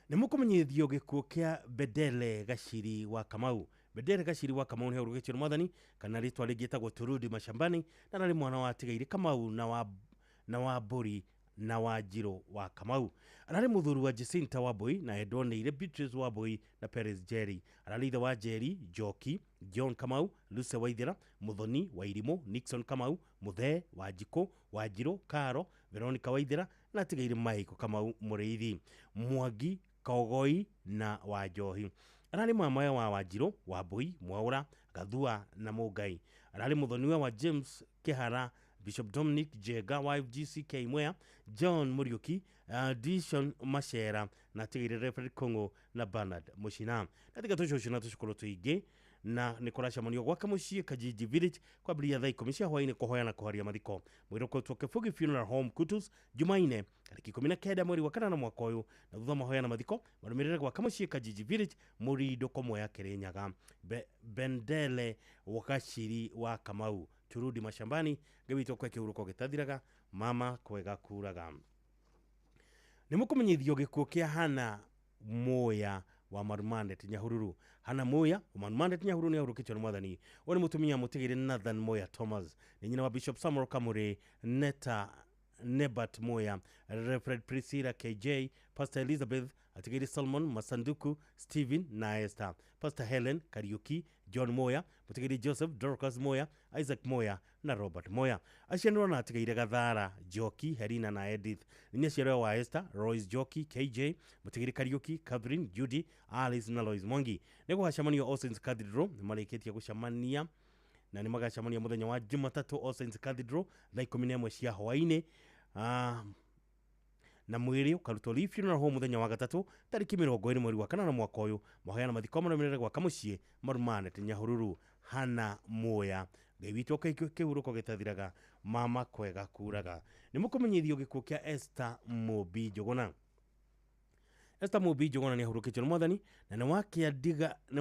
Nĩ mũkũmenyithio gĩkuũ kĩa Bedele Gaciri wa Kamau. Bedele Gaciri wa Kamau nĩ ahurũkĩtio nĩ mwathani kana rĩtwa rĩngĩ ĩtagwo Turudi Mashambani na ararĩ mwana wa atigaire Kamau na wa Mbũri na Wanjiru wa Kamau. Ararĩ mũthuri wa Jacinta Wambui na endwoneire Beatrice Wambui na Perez Jerry. Ararĩ ithe wa Jerry, Njoki, John Kamau, Lucy Waithera, Muthoni Wairimũ, Nixon Kamau, Muthee Wanjikũ, Wanjiru, Karo, Veronica Waithera na atigaire Michael Kamau Mũrĩithi, Mwangi Kogoi na Wanjohi. Ararĩ mamawe wa Wanjiru, Wambui, Mwaũra, Gathua na Mũngai. Ararĩ mũthoniwe wa James Kĩhara, Bishop Dominic Jega wa FGCK Mwea, John Muriuki, Dishon Machera na atigĩrĩre Reverend Kong'o na Bernard Mũcina. Na tiga tũcũcũ na tũcũkũrũ tũingĩ na nĩ kũracemanio gwake mũciĩ Kajiji Village kwambĩrĩria thaa 10 cia hwaĩ-inĩ kũhoya na kũharia mathiko. Mwĩrĩ ũkoretwo Kĩbũgi Funeral Home Kutus Jumaine tarĩki 19 mweri wa kanana mwaka ũyũ na thutha mahoya na mathiko marũmĩrĩre gwake mũciĩ Kajiji Village Mũrindo Komwea Kĩrĩnyaga. Bendele Gaciri wa Kamau Turudi mashambani. Ngai witũ akũhe kĩhurũko gĩtathiraga, mama kwega kuraga. Nĩ mũkũmenyithio gĩkuũ kĩa Hana Moya wa Marumanet Nyahururu. Hana Moya wa Marumanet Nyahururu nĩ ahurũkĩtio nĩ Mwathani. Ũyũ nĩ mũtumia mũtigĩrĩ Nathan Moya Thomas, nĩ nyina wa Bishop Samuel Kamuri, Neta Nebat Moya, Reverend Priscilla KJ, Pastor Elizabeth atigĩrĩ Solomon Masanduku, Stephen na Esther, Pastor Helen Kariuki, John Moya, mũtigĩrĩ Joseph Dorcas Moya, Isaac Moya na Robert Moya. Acianĩrwo na atigĩire Gathara, Njoki, Helena na Edith. Nĩ nyaciarwo wa Esther, Royce Njoki, KJ, mũtigĩrĩ Kariuki, Catherine, Judy, Alice na Lois Mwangi. Nĩ gũgacemanio All Saints Cathedral, nĩ marĩkĩtie gũcemania na nĩ magacemania mũthenya wa Jumatatũ All Saints Cathedral thaa 11 cia hwaĩ-inĩ. Na mwĩrĩ ũkarutwo Lee Funeral Home mũthenya wa gatatũ tarĩki 20 mweri wa kanana mwaka ũyũ. Mahoya na mathiko marũmĩrĩre gwaka mũciĩ Marumanet Nyahururu. Hana Moya, Ngai witũ akũhe kĩhurũko gĩtathiraga, mama kwega kuraga. Nĩ mũkũmenyithio gĩkuũ kĩa Esther Mũmbi Njũgũna. Esther Mũmbi Njũgũna nĩ ahurũkĩtio nĩ Mwathani na nĩ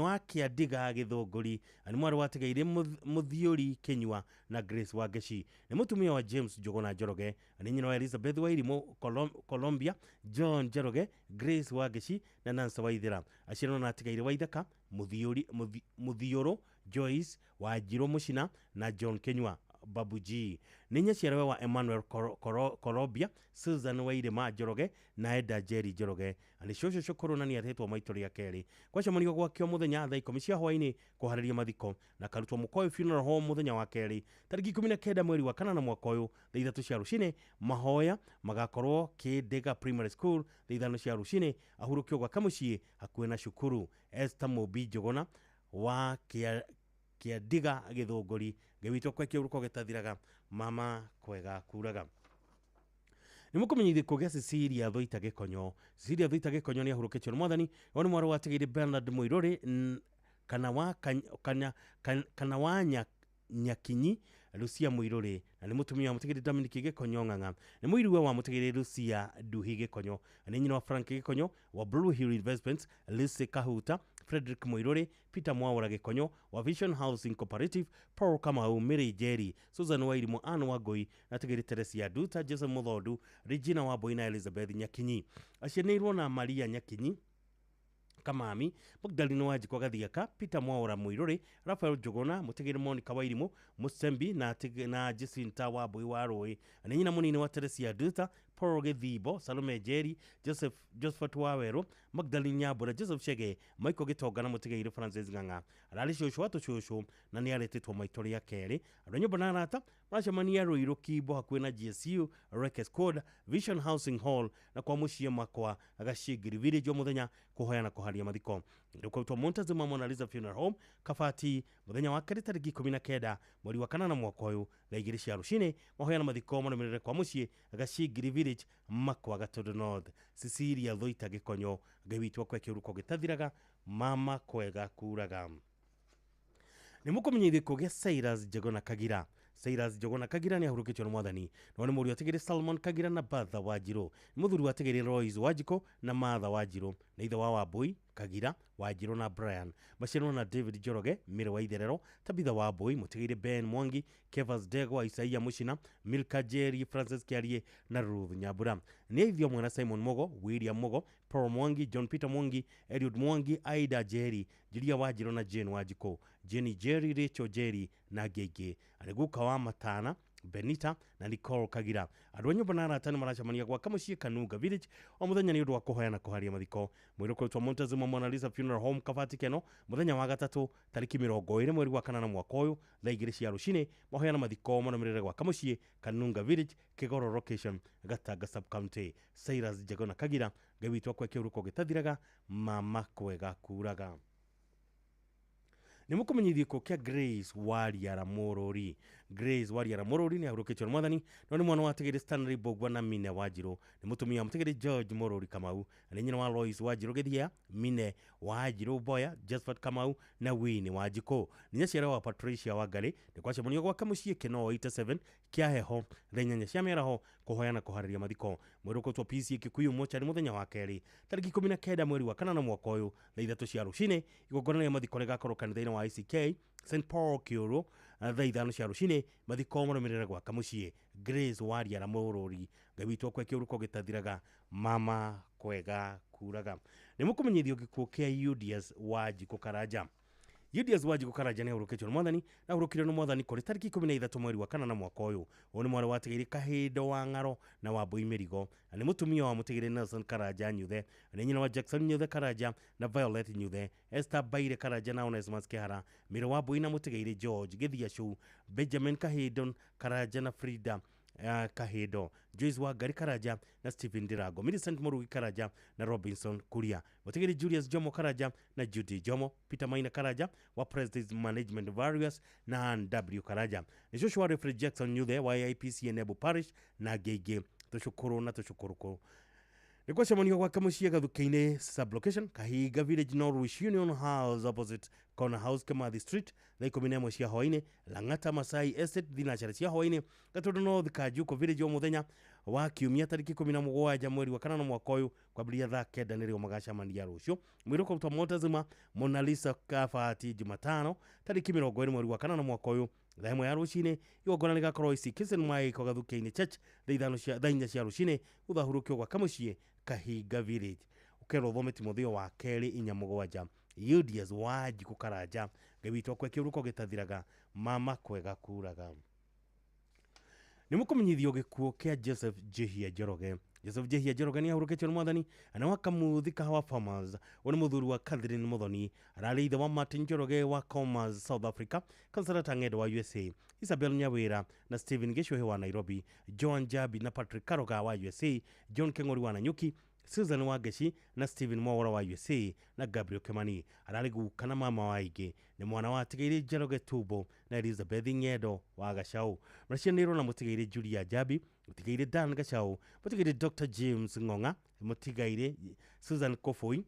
wa Kĩandiga Gĩthũngũri, na nĩ mwarĩ watigaire Mũthiũri Kĩnyua na Grace Wangeci. Nĩ mũtumia wa James Njũgũna Njoroge, na nĩ nyina wa Elizabeth Wairimũ Colombia, John Njoroge, Grace Wangeci na Nancy Waithera. Aciarwo na atigaire Waithaka, Mũthiũrũ, Joyce Wanjirũ Mũcina na John Kĩnyua Babu G. Nĩ nyaciarawe wa Emmanuel Colombia, Susan Wairĩma Njoroge na Eda Jerry Njoroge. Na nĩ cũcũ cũkũrũ na nĩ atĩtwo maitũ rĩa kerĩ. Gwacemanio gwakĩo mũthenya thaa 10 cia hwaĩ-inĩ kũharĩria mathiko na karutwo Mũkoyo Funeral Home mũthenya wa kerĩ tarĩki 19 mweri wa kanana mwaka ũyũ thaa 3 cia rũcinĩ. Mahoya magakorwo Kĩndĩga Primary School thaa 5 cia rũcinĩ. Ahurũkio gwake mũciĩ hakuhĩ na cukuru. Esther Mũmbi Njũgũna wa Kĩandiga Gĩthũngũri, Ngai witũ akũhe kĩhurũko gĩtathiraga, mama kwega kuraga. Nĩ mũkũmenyithio gĩkuũ gĩa Cecilia Thoita Gĩkonyo. Cecilia Thoita Gĩkonyo nĩ ahurũkĩtio nĩ Mwathani. Ũyũ nĩ mwarĩ watigĩire Bernard Mũirũrĩ kana wa kana wa Nyakinyi Lucia Mũirũrĩ, na nĩ mũtumia wa mũtigĩrĩ Dominic Gĩkonyo Ng'ang'a. Nĩ mũiruwe wa mũtigĩrĩ Lucia Nduhi Gĩkonyo, na nĩ nyina wa Frank Gĩkonyo wa Blue Hill Investments, Lucy Kahuta, Frederick Mũirũrĩ, Peter Mwaura Gĩkonyo wa Vision Housing Cooperative, Paul Kamau, Mary Jerry, Susan Wairimu, Anne Wangui na tigĩrĩ Teresia Nduta, Joseph Mũthondu, Regina Wambui na Elizabeth Nyakinyi. Acianĩirwo na Maria Nyakinyi Kamami, Magdalene Wanjikwa Gathiaka, Peter Mwaura Mũirũrĩ, Rafael Njũgũna, mũtigĩrĩ Monica Wairimũ Mũsembi na Jacinta Wambui wa Rũĩ. Nĩ nyina mũnini wa Teresia Nduta, Paul Gĩthimbo, Salome Njeri, Joseph Josephat Wawerũ, Magdalene Nyambura, Joseph Chege, Michael Gĩtonga na mũtigĩrĩ Francis Ng'ang'a. Ararĩ cũcũ wa tũcũcũ na nĩ aretĩtwo maitũ rĩa kerĩ. Andũ a nyũmba na arata maracemania Ruiru Kimbo hakuhĩ na GSU Reke Squad, Vision Housing Hall na kwa mũciĩ Makwa Gacingiri Village o mũthenya kũhoya na kũharia mathiko. Nĩkũrutwo Montezuma Mona Lisa Funeral Home Kabati mũthenya wa kerĩ tarĩki 19 mweri wa kanana mwaka ũyũ thaa 2 cia rũcinĩ. Mahoya na mathiko marũmĩrĩre kwa mũciĩ Gacingiri Village, Makwa, Gatundu North. Cecilia Thoita Gĩkonyo, Ngai witũ akũhe kĩhurũko gĩtathiraga, mama kwega kuraga. Nĩ mũkũmenyithio gĩkuũ gĩa Cyrus Njuguna Kagira. Cyrus Njuguna Kagira nĩ ahurũkĩtio nĩ Mwathani. No nĩ mũriũ atigĩrĩ Salmon Kagira na Bertha Wanjirũ. Nĩ mũthuri wa atigĩrĩ Royce Wanjikũ na Martha Wanjirũ. Na ithe wa Wambui Kagira, Wanjirũ na Brian. Maciarwo na David Njoroge, Mary wa Itherero, Tabitha Wambui, mũtigĩrĩ Ben Mwangi, Kevas Ndegwa, Isaia Mũcina, Milka Jerry, Francis Kiarie na Ruth Nyambura. Nĩ aithio mwana Simon Mogo, William Mogo, Paul Mwangi, John Peter Mwangi, Eliud Mwangi, Aida Jerry, Julia Wanjirũ na Jane Wanjikũ, Jenny Jerry, Rachel Jerry na angĩ aingĩ. Arĩ guka wa Matana, Benita na Nicole Kagira. Andũ a nyũmba na arata nĩ maracemania gwaka mũciĩ Kanunga Village o mũthenya nĩ ũndũ wa kũhoya na kũharia mathiko. Mwĩrĩ ũkoretwo Montezuma Mona Lisa Funeral Home Kabati Keno mũthenya wa gatatũ tarĩki 20 mweri wa kanana mwaka ũyũ thaa 2 cia rũcinĩ. Mahoya na mathiko marũmĩrĩre gwaka mũciĩ Kanunga Village, Kĩgoro Location, Gatanga Sub County. Cyrus Njuguna Kagira, Ngai witũ akũhe kĩhurũko gĩtathiraga, mama kwega kuraga. Nĩ mũkũmenyithio gĩkuũ kĩa Grace Wariara Mũrũri. Grace Wariara Mũrũri nĩ ahurũkĩtio nĩ Mwathani. No nĩ mwana wa Tigĩrĩ Stanley Mbũgua na Mine Wanjirũ. Nĩ mũtumia wa Mũtigĩrĩ George Mũrũri Kamau, na nĩ nyina wa Lois Wanjirũ Gĩthia, Mine Wanjirũ Mboya, Josephat Kamau na Winnie Wanjikũ. Nĩ nyaciara wa Patricia Wangarĩ. Nĩ kwacemanio gwake mũciĩ Kĩnoo 87 kĩa heho thaa 8 cia mĩaraho kũhoya na kũharĩria mathiko. Mwĩrĩ ũkũrutwo PCA Kikuyu mochari mũthenya wa kerĩ tarĩki 19 mweri wa kanana mwaka ũyũ thaa 3 cia rũcinĩ. Igongona rĩa mathiko rĩgakorwo kanitha-inĩ wa ICK St Paul Kiuru. Thaa 5 cia rũcinĩ mathiko marũmĩrĩre gwaka mũciĩ Grace Wariara Mũrũri. Ngai witũ akwe kĩũruko gĩtathiraga, mama kwega kuraga. Nĩ mũkũmenyithio gĩkuũ kĩa Julius Wanjikũ Karanja. Julius Wanjikũ Karanja nĩ ahurũkĩtio nĩ mwathani na ahurũkirio nĩ mwathani kũrĩ tarĩki 13 mweri wa kanana mwaka ũyũ. Ũyũ nĩ mwarĩ watigĩire Kahĩndo wa Ng'aro na Wambui Mĩrigo, na nĩ mũtumia wa mũtigĩre Nelson Karanja Nyuthe, na nĩ nyina wa Jackson Nyuthe Karanja na Violet Nyuthe, Esther Baire Karanja na Onesmus Kĩhara, Mĩrũ Wambui na mũtigĩire George Gĩthiacũ, Benjamin Kahĩndo Karanja na Frida Kahindo, Joyce Wangari Karanja na Stephen Dirango, Millicent Murugi Karanja na Robinson Kuria, Mutigiri Julius Jomo Karanja na Judy Jomo, Peter Maina Karanja wa President's Management Various na Ann W Karanja, nĩ cũcũ wa Referee Jackson Nyuthe wa AIPC Enebu Parish na ngĩ tũcukuru na tũcukuruku. Nĩ gwacemanio gwake mũciĩ Gathuke-inĩ sublocation Kahinga Village Norwich Union House opposite Corner House Kimathi Street thaa 11 cia hwaĩ-inĩ, Lang'ata Masai Estate thinacara cia hwaĩ-inĩ, Gatundu North Kanjuko Village o mũthenya wa kiumia tarĩki 17 mweri wa kanana mwaka ũyũ kwambĩrĩria thaa 9 nĩrĩo magacemania rũciũ. Mwĩrĩ ũkũrutwo Montezuma Mona Lisa Kabati Jumatano tarĩki 20 mweri wa kanana mwaka ũyũ thaa 1 ya rũcinĩ. Igongona rĩgakorwo ici Kisen Maiko Gathuke-inĩ Church thaa 4 cia rũcinĩ, gũthahurũkio gwaka mũciĩ Kahinga Village. Ũkerwo ũthome Timotheo wa kerĩ 4:7. Julius Wanjikũ Karanja, Ngai witũ akwe kĩũruko gĩtathiraga, mama kwega kuraga. Nĩ mũkũmenyithio gĩkuũ kĩa Joseph Njihia Njoroge. Joseph Njihia Njoroge nĩ ahurũkĩtio nĩ mwathani na wa Kamuthi Kahawa Farmers. Ũyũ nĩ mũthuri wa Catherine Muthoni, ararĩ ithe wa Martin Njoroge wa Commerce South Africa, Consolata Ng'endo wa USA, Isabel Nyawira na Stephen Gĩcuhĩ wa Nairobi, Joan Jabi na Patrick Karoga wa USA, John Keng'ori wa Nanyuki, Susan Wangeci na Stephen Mwaura wa USA na Gabriel Kimani. Ararĩ guka na mama wa aingĩ, nĩ mwana wa Tigĩire Njoroge Tumbo na Elizabeth Ng'endo wa Gacau. Macianĩirwo na mũtigĩire Julia Jabi, mũtigĩire Dan Gacau, mũtigĩire Dr James Ng'ong'a, mũtigĩire Susan Kofoi,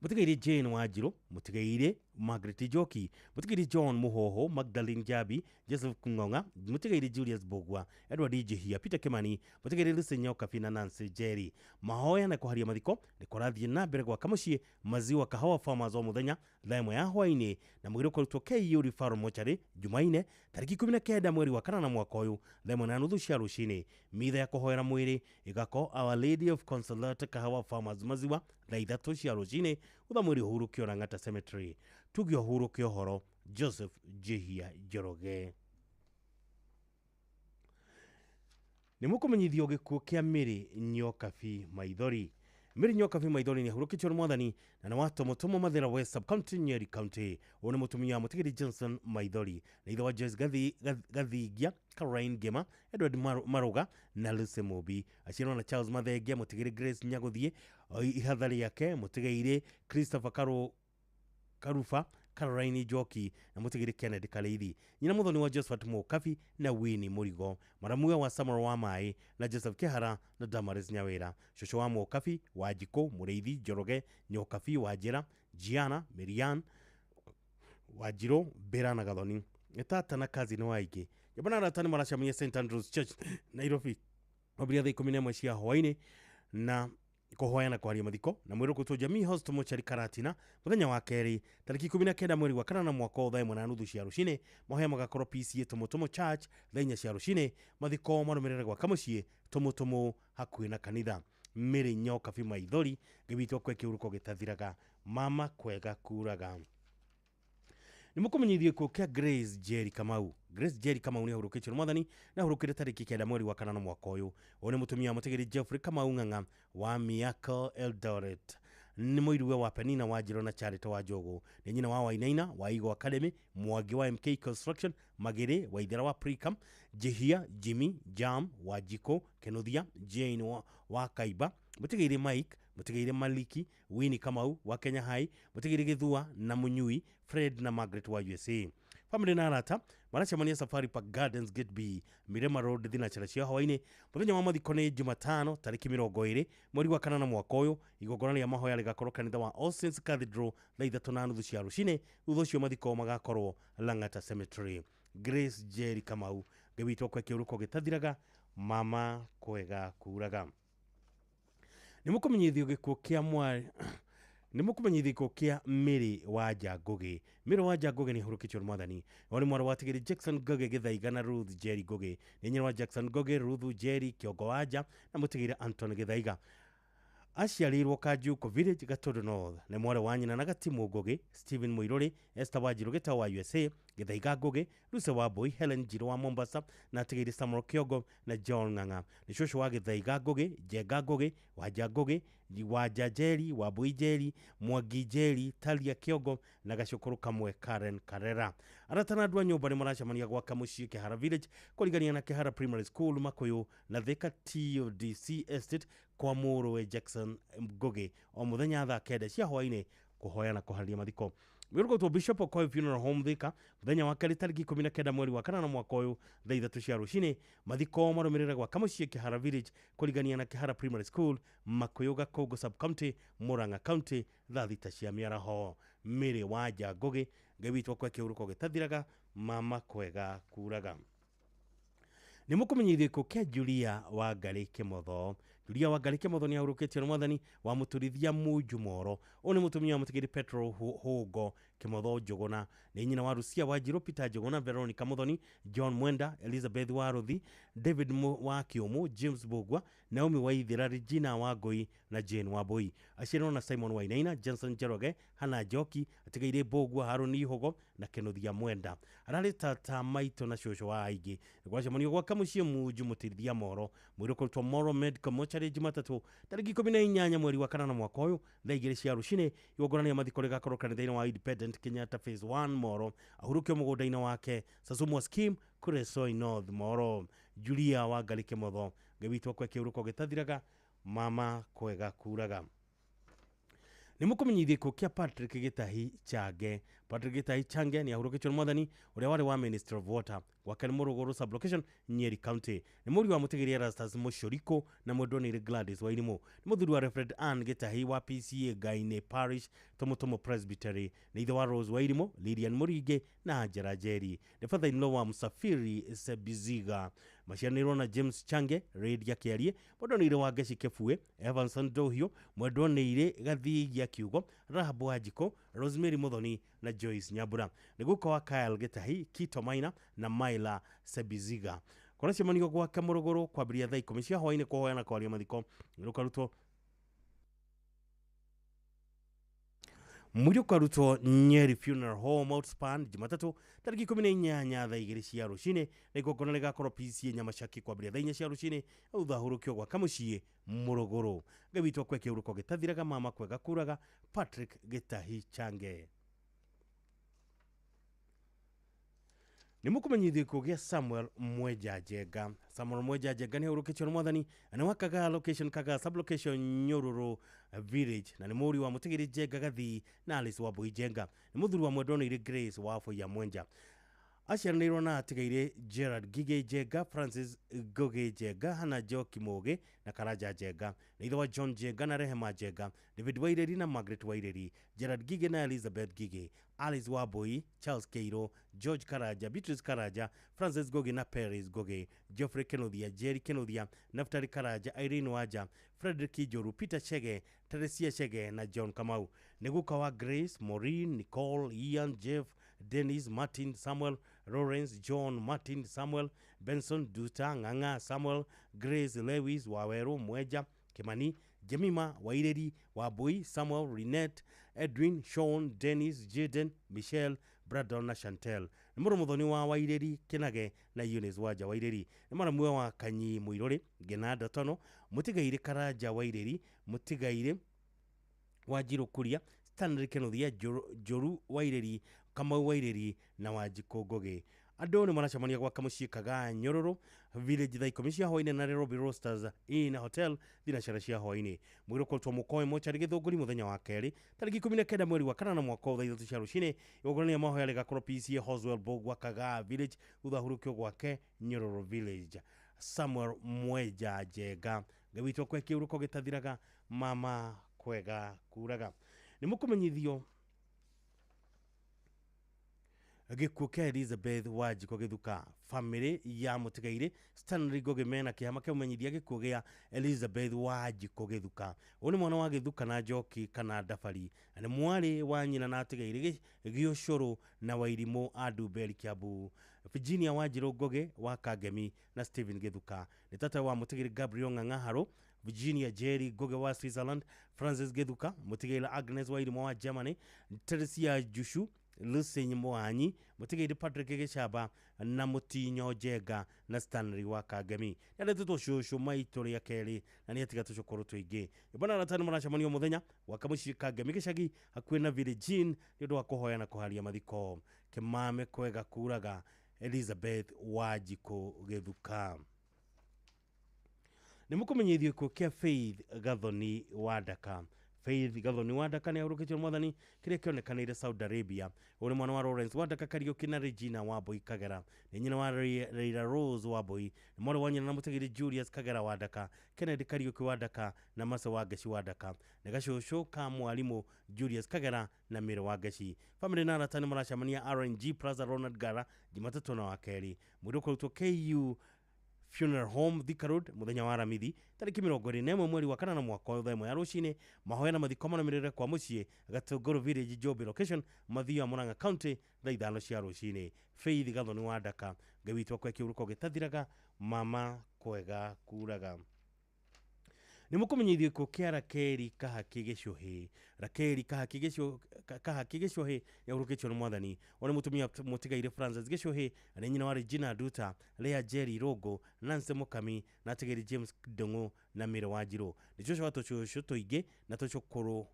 mũtigĩire Jane Wanjirũ, mũtigĩire Margaret Njoki, mũtigĩire John Muhoho, Magdalene Jabi, Joseph Ng'ong'a, mũtigĩire Julius Mbugua, Edward Njihia, Peter Kimani, mũtigĩire Lucy Nyokabi na Nancy Njeri. Mahoya na kũharia mathiko nĩ kũrathiĩ na mbere gwaka mũciĩ Maziwa Kahawa Farmers o mũthenya thaa 1 ya hwaĩ-inĩ, na mwĩrĩ ũkũrutwo KU Referral Mortuary Jumaine tarĩki 19 mweri wa kanana mwaka ũyũ thaa 1:30 cia rũcinĩ. Mitha ya kũhoera mwĩrĩ ĩgakorwo Our Lady of Consolata Kahawa Farmers Maziwa thaa 3 cia rũcinĩ, gũtha mwĩrĩ ũhurũkio Lang'ata Cemetery. Tuge ũhurũke ũhoro Joseph Njihia Njoroge. Nĩ mũkũmenyithio gĩkuũ kĩa Mary Nyokabi Maithori. Mary Nyokabi Maithori nĩ ahurũkĩtio nĩ mwathani na nĩ wa Tomotomo Mathĩra West Sub-County Nyeri County. Ũyũ nĩ mũtumia wa mũtigĩri Johnson Maithori na ithe wa Joyce Gathingia, Caroline Ngema, Edward Maruga na Lucy Mũmbi. Aciarwo na Charles Mathengia, mũtigĩri Grace Nyagũthiĩ ihatha rĩake, mũtigĩire Christopher Karuba, Caroline Njoki na mũtigĩri Kennedy Karĩithi. Nyina mũthoni wa Josephat Mũkabi na Winnie Mũrigo, maramuwe wa Samuel wa Maĩ na Joseph Kĩhara na Damaris Nyawĩra, cũcũ wa Mũkabi, Wanjikũ, Mũrĩithi, Njoroge, Nyokabi, Wanjĩra, Gianna, Miriam, Wanjirũ, Mbĩra na Gathoni. Nĩ tata na cousin wa aingĩ. Nyũmba na arata nĩ maracemania St Andrews Church Nairobi kwambĩrĩria thaa 11 cia hwaĩ-inĩ na kũhoya na kwaria mathiko, na mwĩrĩ ũkũrutwo Jamii Hospital Mortuary Karatina mũthenya wa kerĩ tarĩki 19 mweri wa kanana mwaka ũyũ thaa 1:30 cia rũcinĩ. Mahoya magakorwo PCA Tomotomo Church thaa 4 cia rũcinĩ. Mathiko marũmĩrĩre gwaka mũciĩ Tomotomo hakuhĩ na kanitha. Mary Nyokabi Maithori, Ngai witũ akwe kĩhuruko gĩtathiraga, mama kwega kuraga. Nĩ mũkũmenyithio gĩkuũ kĩa Grace Njeri Kamau. Grace Njeri Kamau nĩ ahurũkĩtio nĩ mwathani na ahurũkire tarĩki 9 mweri wa kanana mwaka ũyũ. Ũyũ nĩ mũtumia wa mũtigĩri Geoffrey Kamau Ng'ang'a wa Miako Eldoret. Nĩ mũiruwe wa Penina Wanjirũ na Charity wa Njogu. Nĩ nyina wa Wainaina wa Eagle Academy, Mwangi wa MK Construction, Magĩrĩ wa Ithera wa Precam, Njihia, Jimmy, Jam, Wanjikũ, Kĩnuthia, Jane wa Kaiba, mũtigĩire Mike, mũtigĩire Maliki, Winnie Kamau wa Kenya High, mũtigĩire Gĩthua na Mũnyui, Fred na Margaret wa USA. Family na arata maracemania Safari Park Gardens Gate B, Mirema Road thinacera cia hwaĩ-inĩ. Mũthenya wa mathiko nĩ Jumatano tarĩki 20 mweri wa kanana mwaka ũyũ. Igongona rĩa mahoya rĩgakorwo kanitha wa All Saints Cathedral thaa 3:30 cia rũcinĩ. Thutha ũcio mathiko magakorwo Lang'ata Cemetery. Grace Njeri Kamau, Ngai witũ akwe kĩhuruko gĩtathiraga, mama kwega kuraga. Nĩ mũkũmenyithio gĩkuũ kĩa mwarĩ Nĩ mũkũmenyithia gĩkuũ kĩa Mary Wanja Ngũgĩ. Mary Wanja Ngũgĩ nĩ ahurũkĩtio nĩ Mwathani. Warĩ mwarĩ wa Tigiri Jackson Ngũgĩ Gĩthaiga na Ruth Njeri Ngũgĩ. Nĩ nyina wa Jackson Ngũgĩ, Ruth Njeri, Kĩongo Wanja na mũtigĩre Anton Gĩthaiga. Aciarĩirwo Kanjuko Village, Gatundu North. Nĩ mwarĩ wa nyina na Gatimu Ngũgĩ, Stephen Mũirũrĩ, Esther Wanjirũ Gĩtaũ wa USA, Gĩthaiga Ngũgĩ, Lucy Wambui, Helen Njirũ wa Mombasa na atigĩire Samuel Kĩongo na John Ng'ang'a. Nĩ cũcũ wa Gĩthaiga Ngũgĩ, Njenga Ngũgĩ, Wanja Ngũgĩ, Wanja Njeri, Wambui Njeri, Mwangi Njeri, Talia Kĩongo na gacũkũrũ kamwe Karen Karera. Arata na andũ a nyũmba nĩ maracemania gwaka mũciĩ Kĩhara Village kũrigania na Kĩhara Primary School Makũyũ na Thika TODC Estate kwa mũrũwe Jackson Ngũgĩ o mũthenya thaa 9 cia hwaĩ-inĩ kũhoya na kũharĩria mathiko. Mwĩrũgũtwo Bishop Okoye Funeral Home Thika mũthenya wa kerĩ tarĩki 19 mweri wa 5 mwaka ũyũ thaa 3 cia rũcinĩ. Mathiko marũmĩrĩre gwaka mũciĩ Kĩhara Village kũrigania na Kĩhara Primary School Makũyũ Gakũngũ Sub County Murang'a County thaa 6 cia mĩaraho. Mary Wanja Ngũgĩ, Ngai witũ akwe kĩhurũko gĩtathiraga, mama kwega kuraga. Nĩ mũkũmenyithio gĩkuũ kĩa Julia Wangarĩ Kĩmotho. Julia Wangarĩ Kĩmotho nĩ ahurũkĩtio nĩ Mwathani wa mũtũrithia Munju Moro. Ũyũ nĩ mũtumia wa mũtigĩri Petro Hũngo Kĩmotho Njũgũna. Nĩ nyina wa Rucia Wanjirũ, Peter Njũgũna, Veronica Muthoni, John Mwenda, Elizabeth Waruthi, David wa Kĩũmũ, James Mbũgua, Naomi Waithera, Regina Wangũi na Jane Wambui. Aciarirwo na Simon Wainaina, Johnson Njoroge, Hannah Njoki, atigaire Mbũgua, Harũni Hũgo na Kĩnuthia Mwenda. Ararĩ tata maitũ na cũcũ wa aingĩ. Nĩ gwacemanio gwaka mũciĩ Munju mũtirithia Moro. Mwĩrĩ ũkũrutwo Moro Medical Mortuary Jumatatũ tarĩki 18 mweri wa 5 mwaka ũyũ thaa 2 cia rũcinĩ. Igongona rĩa mathiko rĩgakorwo kanitha-inĩ wa Independent Kenyatta Phase 1 Moro. Ahurũkio mũgũnda-inĩ wake Sasumwa Scheme Kuresoi North Moro. Julia Wangarĩ Kĩmotho, Ngai witũ akwe kĩhurũko gĩtathiraga, mama kwega kuraga. Nĩ mũkũmenyithio gĩkuũ kĩa Patrick Gĩtahi Change. Patrick Gĩtahi Change nĩ ahurũkĩtio nĩ Mwathani ũrĩa warĩ wa Minister of Water gwake nĩ Mũrũgũrũ Sublocation Nyeri County. Nĩ mũriũ wa mũtigĩri Erastus Mũcũrikũ na mwendwa Gladys Wairimũ. Nĩ mũthuri wa Reverend Ann Gĩtahi wa PCA Ngainĩ Parish Tũmũtũmũ Presbytery. Nĩ ithe wa Rose Wairimũ, Lilian Mũringe na Angela Njeri. Nĩ father-in-law wa Msafiri Sebiziga. Maciaranĩirwo na James Change, Radia Kĩarie, mwendwa wa Ngeci Kĩbue, Evanson Ndohio, mwendwa nĩire Gathigia Kiugo, Rahab Wanjikũ, Rosemary Muthoni na Joyce Nyambura. Nĩ guka wa Kyle Gĩtahi, Kito Maina na Maila Sebiziga. Kũracemanio gwake Mũrũgũrũ kwambĩrĩria thaa 10 cia hwaĩ-inĩ kũhoya na kwaria mathiko. Rũkarutwo Mwĩrĩ ũkarutwo Nyeri Funeral Home Outspan Jumatatũ tarĩki 18 thaa 2 cia rũcinĩ na igongona rĩgakorwo PCA Nyamacaki kwambĩrĩria thaa 4 cia rũcinĩ thutha ahurũkio gwaka mũciĩ Mũrũgũrũ. Ngai witũ akwe kĩhurũko gĩtathiraga, mama kwega kuraga. Patrick Gĩtahi Change. Nĩ mũkũmenyithio gĩkuũ kĩa Samuel Mwenja Njenga. Samuel Mwenja Njenga nĩ ahurũkĩtio nĩ Mwathani na nĩ wa Kagaa location Kagaa sublocation Nyũrũrũ Village na nĩ mũriũ wa mũtigĩri Njenga Gathii na Alice Wambui Njenga. Nĩ mũthuri wa mwendwa nĩire Grace wa Boia Mwenja. Aciaranĩirwo na atigaire Gerard Ngigĩ Njenga, Francis Ngũgĩ Njenga, Hannah Njoki Mũgĩ na Karanja Njenga. Nĩ ithe wa John Njenga na Rehema Njenga, David Waireri na Margaret Waireri, Gerard Ngigĩ na Elizabeth Ngigĩ, Alice Wambui, Charles Keiro, George Karanja, Beatrice Karanja, Francis Ngũgĩ na Paris Ngũgĩ, Geoffrey Kĩnuthia, Jerry Kĩnuthia, Naftali Karanja, Irene Wanja, Frederick Njoru, Peter Chege, Teresia Chege na John Kamau. Nĩ guka wa Grace, Maureen, Nicole, Ian, Jeff, Dennis, Martin, Samuel, Lawrence, John, Martin, Samuel, Benson, Duta, Ng'ang'a, Samuel, Grace, Lewis, Waweru, Mweja, Kimani, Jemima, Waireri, Wambui, Samuel, Rinette, Edwin, Sean, Dennis, Jaden, Michelle, Brandon na Chantel. Nĩ mũrũ mũthoni wa Waireri Kĩnage na Eunice Wanja Waireri. Nĩ mwaramwe wa Kanyi Mũirũrĩ, Ngena Tono, mũtigairĩ Karanja Waireri, mũtigairĩ Wanjirũ Kuria, Stanley Kĩnuthia, Njũru Waireri, Kamau Waireri na Wanjikũ Ngũgĩ. Andũ nĩ maracemania gwaka mũciĩ Kagaa Nyũrũrũ Village thaa 10 cia hwaĩ-inĩ na Nairobi Roasters Inn Hotel thinacara cia hwaĩ-inĩ. Mwĩrĩ ũkũrutwo Mũkoe Mochari Gĩthũngũri mũthenya wa kerĩ tarĩki 19 mweri wa 5 mwaka ũyũ thaa 3 cia rũcinĩ. Igongona rĩa mahoya rĩgakorwo PCA Hoswell Mbũgua Kagaa Village thutha ahurũkio gwake Nyũrũrũ Village. Samuel Mwenja Njenga, Ngai witũ akwe kĩhurũko gĩtathiraga, mama kwega kuraga. Nĩ mũkũmenyithio Gĩkuũ kĩa Elizabeth Wanjikũ Gĩthuka. Famĩlĩ ya mũtigairĩ Stanley Ngũgĩ mena kĩeha makĩmũmenyithia gĩkuũ gĩa Elizabeth Wanjikũ Gĩthuka. Ũyũ nĩ mwana wa Gĩthuka na Njoki kana Ndabari, na nĩ mwarĩ wa nyina na atigairĩ Gĩũcũrũ na Wairimũ a Ndumberi Kiambu. Virginia Wanjirũ Ngũgĩ wa Kangemi na Stephen Gĩthuka. Nĩ tata wa mũtigairĩ Gabriel Ng'ang'a Harũ, Virginia Jerry Ngũgĩ wa Switzerland, Francis Gĩthuka, mũtigairĩ Agnes Wairimũ wa Germany, Teresia Jushu, Lucy Mwanyi, mũtigairĩ Patrick Gĩcamba na Mũtinyo Njenga na Stanley wa Kangemi. Nĩaretĩtwo cũcũ maitũ rĩa kerĩ na nĩatiga tũcũkũrũ tũingĩ. Nyũmba na arata nĩmaracemanio mũthenya gwaka mũciĩ Kangemi gĩcagi hakuhĩ na Village Inn nĩ ũndũ wa kũhoya na kũharia mathiko. Kĩmame kwega kuraga Elizabeth Wanjikũ Gĩthuka. Nĩ mũkũmenyithio gĩkuũ kĩa Faith Gathoni wa Ndaka. Faith Gathoni wa Ndaka nĩ ahurũkĩtio nĩ mwathani kĩrĩa kĩonekanĩire Saudi Arabia. Ũyũ nĩ mwana wa Lawrence wa Ndaka Kariũki na Regina Wambui Kagera. Nĩ nyina wa Leila Rose Wambui. Nĩ mwarĩ wa nyina na mũtigĩri Julius Kagera wa Ndaka, Kennedy Kariũki wa Ndaka na Mercy Wangeci wa Ndaka. Nĩ gacũcũ ka mwarimũ Julius Kagera na Mary Wangeci. Famĩlĩ na arata nĩ maracemania RNG Plaza Ronald Ngara Jumatatũ na wakerĩ. Mwĩrĩ ũkũrutwo KU Funeral Home Thika Road muthenya wa Aramithi tariki 21 mweri wa kanana mwaka wa thaa ĩmwe ya rũcinĩ. Mahoya na mathiko marũmĩrĩre kwa mũciĩ Gatũngũrũ Village Njũmbĩ location Mathioya Murang'a County thaa 5 cia rũcinĩ. Faith Gathoni wa Ndaka, Ngai witũ akwe kĩhuruko gĩtathiraga, mama kwega kuraga. Nĩ mũkũmenyithio gĩkuũ kĩa Rakeli Kahaki Gĩcũhĩ. Rakeli Kahaki Gĩcũhĩ nĩahurũkĩtio nĩ mwathani. Ũyũ nĩ mũtumia mũtigairĩ Francis Gĩcũhĩ, na nĩ nyina wa Regina Nduta, Lea Jerry Rũngũ, Nancy Mũkami, na atigĩri James Ndung'u na Mary Wanjirũ. Nĩ cũcũ wa tũcũcũ tũingĩ na tũcũkũrũ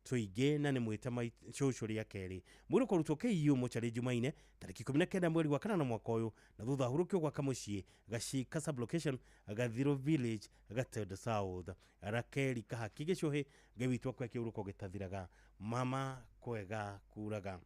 tũingĩ na nĩ mwĩta cũcũ rĩa kerĩ. Mwĩrĩ ũkũrutwo KU mũcarĩ Jumaine tarĩki 19 mweri wa kanana mwaka ũyũ, na thutha ahurũkio gwaka mũciĩ Gacika sublocation Gathiro Village Gatedo South. Rakeli Kahaki Gĩcũhĩ, Ngai witũ akwe kĩhuruko gĩtathiraga, mama kwega kuraga.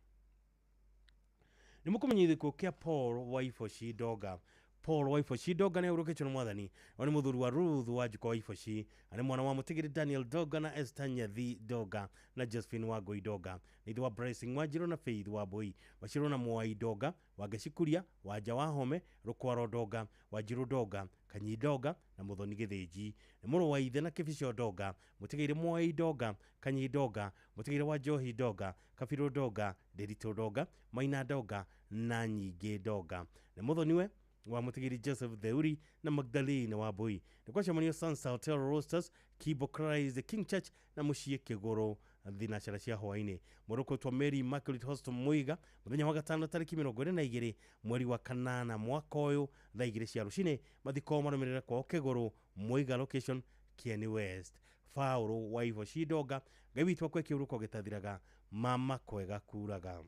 Nĩ mũkũmenyithio gĩkuũ kĩa Paul Waiboci Ndonga. Paul Waiboci Ndonga nĩ ahurũkĩtio nĩ mwathani. Ũyũ nĩ mũthuri wa Ruth Wanjikũ Waiboci, na nĩ mwana wa mũtigĩri Daniel Ndonga na Esther Nyathi Ndonga na Josephine Wangũi Ndonga. Nĩ ithe wa Blessing Wanjirũ na Faith Wambui. Wacirwo na Mwai Ndonga, Wangeci Kuria, Wanja Wahome, Rũkwaro Ndonga, Wanjirũ Ndonga, Kanyi Ndonga na Mũthoni Gĩthĩnji. Nĩ mũrũ wa ithe na Kĩbico Ndonga, mũtigĩri Mwai Ndonga, Kanyi Ndonga, mũtigĩri wa Njohi Ndonga, Kabirũ Ndonga, Ndĩritũ Ndonga, Maina Ndonga na Nyingĩ Ndonga. Nĩ mũthoniwe wa mũtigĩri Joseph Theuri na Magdalene Wambui. Nĩ gwacemanio Sansa Hotel Roasters, Kibo Christ the King Church na mũciĩ Kĩgũrũ thinacara cia hwaĩ-inĩ. Mwĩrĩ ũkũrutwo Mary Immaculate Hospital Muiga mũthenya wa gatano tarĩki 22 mweri wa kanana mwaka ũyũ thaa 2 cia rũcinĩ. Mathiko marũmĩrĩre kwao Kĩgũrũ Muiga location Kieni West. Paul Waiboci Ndonga, Ngai witũ akwe kĩhuruko gĩtathiraga, mama kwega kuraga.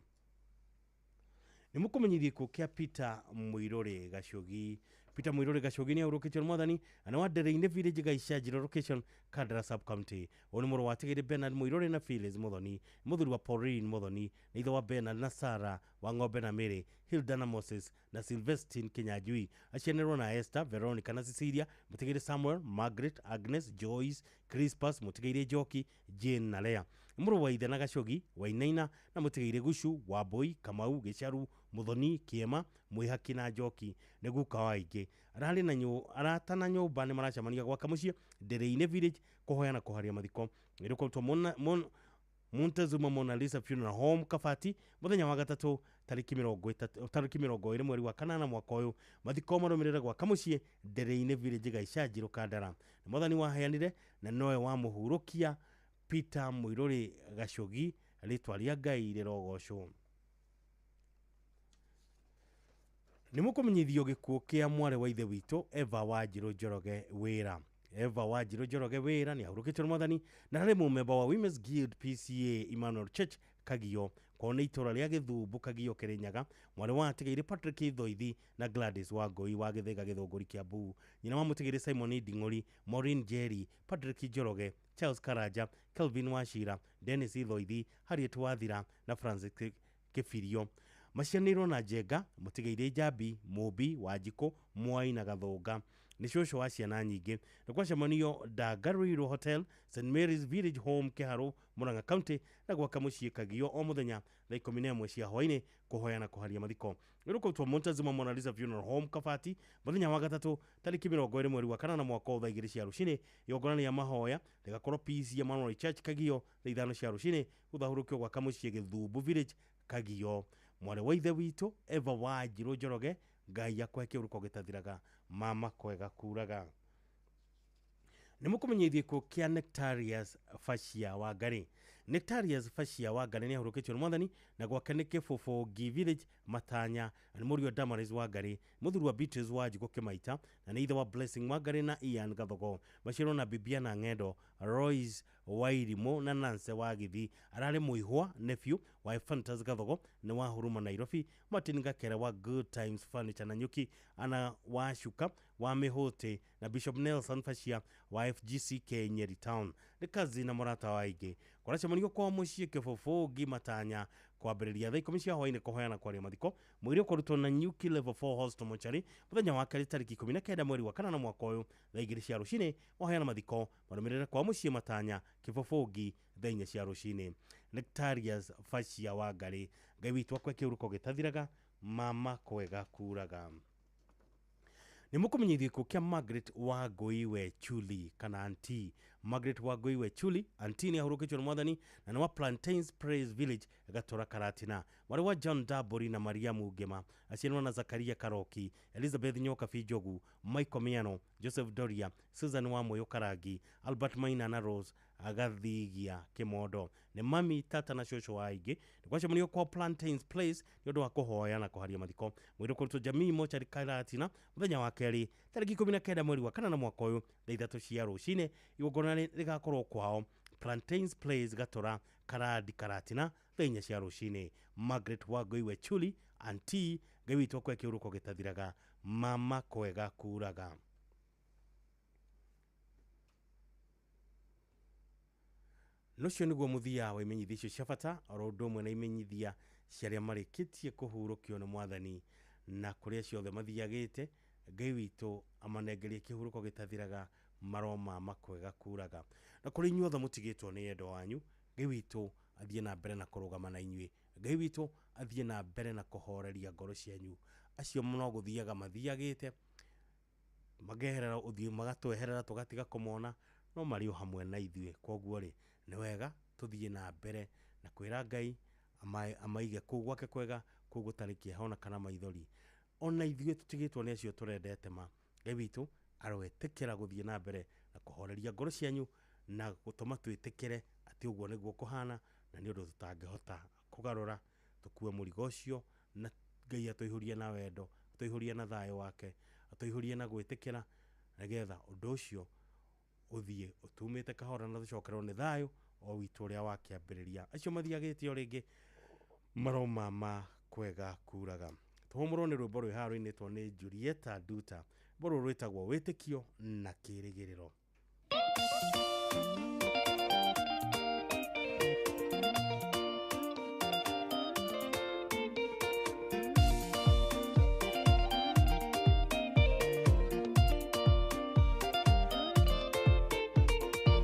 Nĩ mũkũmenyithio gĩkuũ kĩa Peter Mũirũrĩ Gacũgi. Peter Mũirũrĩ Gacũgi nĩ ahurũkĩtio nĩ mwathani, na nĩ wa Ndereinĩ Village Gaicanjĩro location Kandara sub county. Ũyũ nĩ mũrũ wa Tigĩrĩ Bernard Mũirũrĩ na Phyllis Mũthoni, mũthuri wa Pauline Mũthoni, na ithe wa Bernard na Sarah wa Ng'ombe na Mary, Hilda na Moses na Sylvestine Kinyanjui. Acianĩrwo na Esther, Veronica na Cecilia, mũtigĩrĩ Samuel, Margaret, Agnes, Joyce, Crispus, mũtigĩrĩ Njoki, Jane na Lea. Nĩ mũrũ wa ithe na Gacũgi, Wainaina na mũtigĩrĩ Gucu, Wambui, Kamau, Gĩcaru, Mũthoni, Kĩema, Mwĩhaki na Njoki. Nĩ guka wa aingĩ. Ararĩ na arata na nyũmba nĩ maracemania gwaka mũciĩ Ndereinĩ Village kũhoya na kũharia mathiko. Nĩ kũrutwo Montezuma Mona Lisa Funeral Home Kabati mũthenya wa gatatũ tarĩki 30 tarĩki 20 mweri wa kanana mwaka ũyũ. Mathiko marũmĩrĩre gwaka mũciĩ Ndereinĩ Village Gaicanjĩrũ Kandara. Nĩ mwathani waheanire na nowe wamũhurũkia Peter Mũirũrĩ Gacũgi, rĩtwa rĩa Ngai rĩrogocwo. Nĩ mũkũmenyithio gĩkuũ kĩa mwarĩ wa ithe witũ Eva Wanjirũ Njoroge Wĩra. Eva Wanjirũ Njoroge Wĩra nĩ ahurũkĩtio nĩ mwathani na arĩ mũmemba wa Women's Guild PCA Emmanuel Church Kagio, kwao nĩ itũra rĩa Gĩthumbu Kagio Kĩrĩnyaga. Mwarĩ wa atigĩrĩ Patrick Thoithi na Gladys Wangũi wa Gĩthĩga Gĩthũngũri Kiambu. Nyina wa mũtigĩrĩ Simon Nding'ũri, Maureen Jerry, Patrick Njoroge, Charles Karanja, Kelvin Wachira, Dennis Thoithi, Harriet Wathira na Francis Kĩbirio. Macianĩirwo na Njenga, mũtigĩrĩ Njambi, Mũmbi, Wanjikũ, Mwai na Gathũnga. Nĩ cũcũ wa ciana nyingĩ. Nĩ gwacemanio Ndagarũirwo Hotel, St Mary's Village Home, Kĩharũ, Murang'a County, na gwaka mũciĩ Kagio o mũthenya thaa 11 cia hwaĩ-inĩ kũhoya na kũharia mathiko. Nĩ Montezuma Mona Lisa Funeral Home, Kabati, mũthenya wa gatatũ tarĩki 20 mweri wa kanana mwaka thaa 2 cia rũcinĩ. Igongona rĩa mahoya rĩgakorwo PC Emmanuel Church Kagio thaa 5 cia rũcinĩ, gũthahũrũkio gwaka mũciĩ Gĩthumbu Village Kagio. Mwarĩ wa ithe witũ Eva Wanjirũ Njoroge, Ngai akũhe kĩhuruko gĩtathiraga, mama kwega kuraga. Nĩ mũkũmenyithia gĩkuũ kĩa Nectarius Facia Wangari. Nectarius Facia Wangari nĩ ahurũkĩtio nĩ Mwathani, na gwake nĩ Kĩbũbũngi Village, Matanya, na nĩ mũriũ Damaris Wangari, mũthuri wa Beatrice Wanjikũ Kĩmaita, na nĩ ithe wa Blessing Wangari na Ian Gathogo. Maciarwo na Bibiana Ng'endo, Royce Wairimũ na Nancy Wagithi. Ararĩ mũihwa nephew wa Ephantus Gathogo nĩ wa Huruma Nairobi, Martin Gakere wa Good Times Furniture na Nyuki, ana wa Shuka wa Mĩhũtĩ, na Bishop Nelson Facia wa FGCK Nyeri Town. Nĩ kazi na mũrata wa aingĩ. Kũracemanio kwa mũciĩ Kĩbũbũngi Matanya kwambĩrĩria thaa 10 cia hwaĩ-inĩ kũhoya na kwaria mathiko. Mwĩrĩ ũkũrutwo na Nyuki Level 4 Hostel Mortuary mũthenya wa kerĩ tarĩki 19 mweri wa kanana mwaka ũyũ thaa 2 cia rũcinĩ. Wahoya na mathiko marũmĩrĩre kwa mũciĩ Matanya Kĩbũbũngi thaa 4 cia rũcinĩ. Nectarius Facia Wangari, Ngai witũ akũhe kĩhuruko gĩtathiraga, mama kwega kuraga. Nĩ mũkũmenyithio gĩkuũ kĩa Margaret Wangũi Wechuli kana Auntie. Margaret Wangũi Wechuli Auntie nĩ ahurũkĩtio nĩ Mwathani, na nĩ wa Plantains Praise Village, Gatora Karatina. Mwarĩ wa John Dabori na Maria Mugema, aciarirwo na Zakaria Karoki, Elizabeth Nyokabi Njogu, Michael Miano, Joseph Doria, Susan Wamũyũ Karangi, Albert Maina na Rose Agathigia Kĩmondo. Nĩ mami, tata na cũcũ wa aingĩ. Nĩ gwacemanio kwa Plantains Place nĩ ũndũ wa kũhoya na kũharia mathiko. Mwĩrĩ ũkũrutwo Jamii Mortuary Karatina mũthenya wa kerĩ tarĩki 19 mweri wa kanana mwaka ũyũ thaa 3 cia rũcinĩ. Igongona rĩgakorwo kwao Plantains Place, Gatora Karadi Karatina thaa 4 cia rũcinĩ. Margaret Wangũi Wechuli Auntie, Ngai witũ akũhe kĩhuruko gĩtathiraga, mama kwega kuraga. Nocio nĩguo mũthia wa imenyithia icio cia bata, oro ũndũ ũmwe na imenyithia cia arĩa marĩkĩtie kũhurũkio nĩ Mwathani na kũrĩa ciothe mathiagĩte. Ngai witũ amanengerie kĩhuruko gĩtathiraga, maroma makwega kuraga. Na kũrĩ inyuothe mũtigĩtwo nĩ endo wanyu, Ngai witũ athiĩ na mbere na kũrũgama na inyuĩ. Ngai witũ athiĩ na mbere na kũhoreria ngoro cianyu. Acio no gũthiaga mathiagĩte mageherera ũthiũ, magatweherera tũgatiga kũmona, no marĩ o hamwe na ithuĩ. Koguo rĩ, nĩ wega tũthiĩ na mbere na kwĩra Ngai amaige kũu gwake kwega, kũu gũtarĩ kĩeha ona kana maithori. Ona ithuĩ tũtigĩtwo nĩ acio tũrendete ma. Ngai witũ aroetĩkĩra gũthiĩ na mbere na kũhoreria ngoro cianyu na gũtũma twĩtĩkĩre atĩ ũguo nĩguo kũhana, na nĩ ũndũ tũtangĩhota kũgarũra. Tũkue mũrigo ũcio na Ngai atũihũrie na wendo, atũihũrie na thayũ wake, atũihũrie na gwĩtĩkĩra, nĩgetha ũndũ ũcio ũthiĩ ũtumĩte kahora na tũcokerwo nĩ thayũ o witũ ũrĩa wakĩambĩrĩria. Acio mathiagĩte o rĩngĩ maroma ma kwega kuraga. Tũhũmũrwo nĩ rwĩmbo rwĩ haha rũinĩtwo nĩ Julieta Nduta. Rwĩmbo rũrũ rwĩtagwo Wĩtĩkio na Kĩĩrĩgĩrĩro.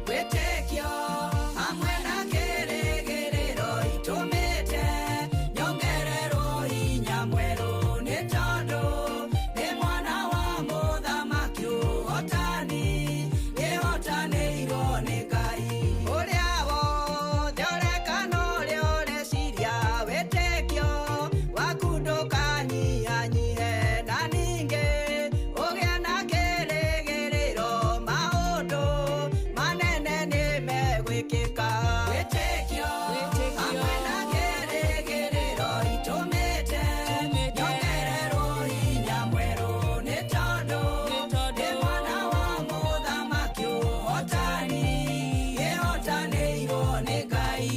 Wĩtĩkio hamwe na kĩĩrĩgĩrĩro itũmĩte nyongererwo hinya mwerũ, nĩ tondũ ndĩ mwana wa mũthamaki ũhotani, nĩhotanĩirwo nĩ Ngai. Ũrĩa wothe ũreka na ũrĩa ũreciria, wĩtĩkio waku ndũkanyihanyihe, na ningĩ ũgĩe na kĩĩrĩgĩrĩro, maũndũ manene nĩ megwĩkĩka. Wĩtĩkio hamwe na kĩĩrĩgĩrĩro itũmĩte nyongererwo hinya mwerũ, nĩ tondũ ndĩ mwana wa mũthamaki ũhotani, nĩhotanĩirwo nĩ Ngai.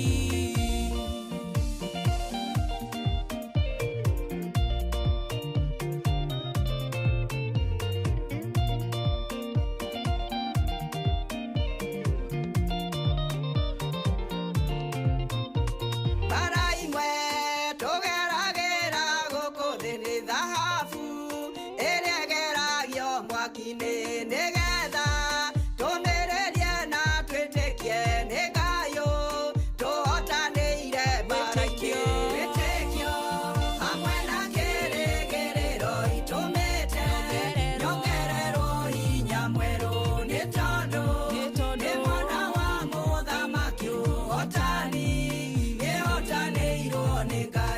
nĩ Ngai.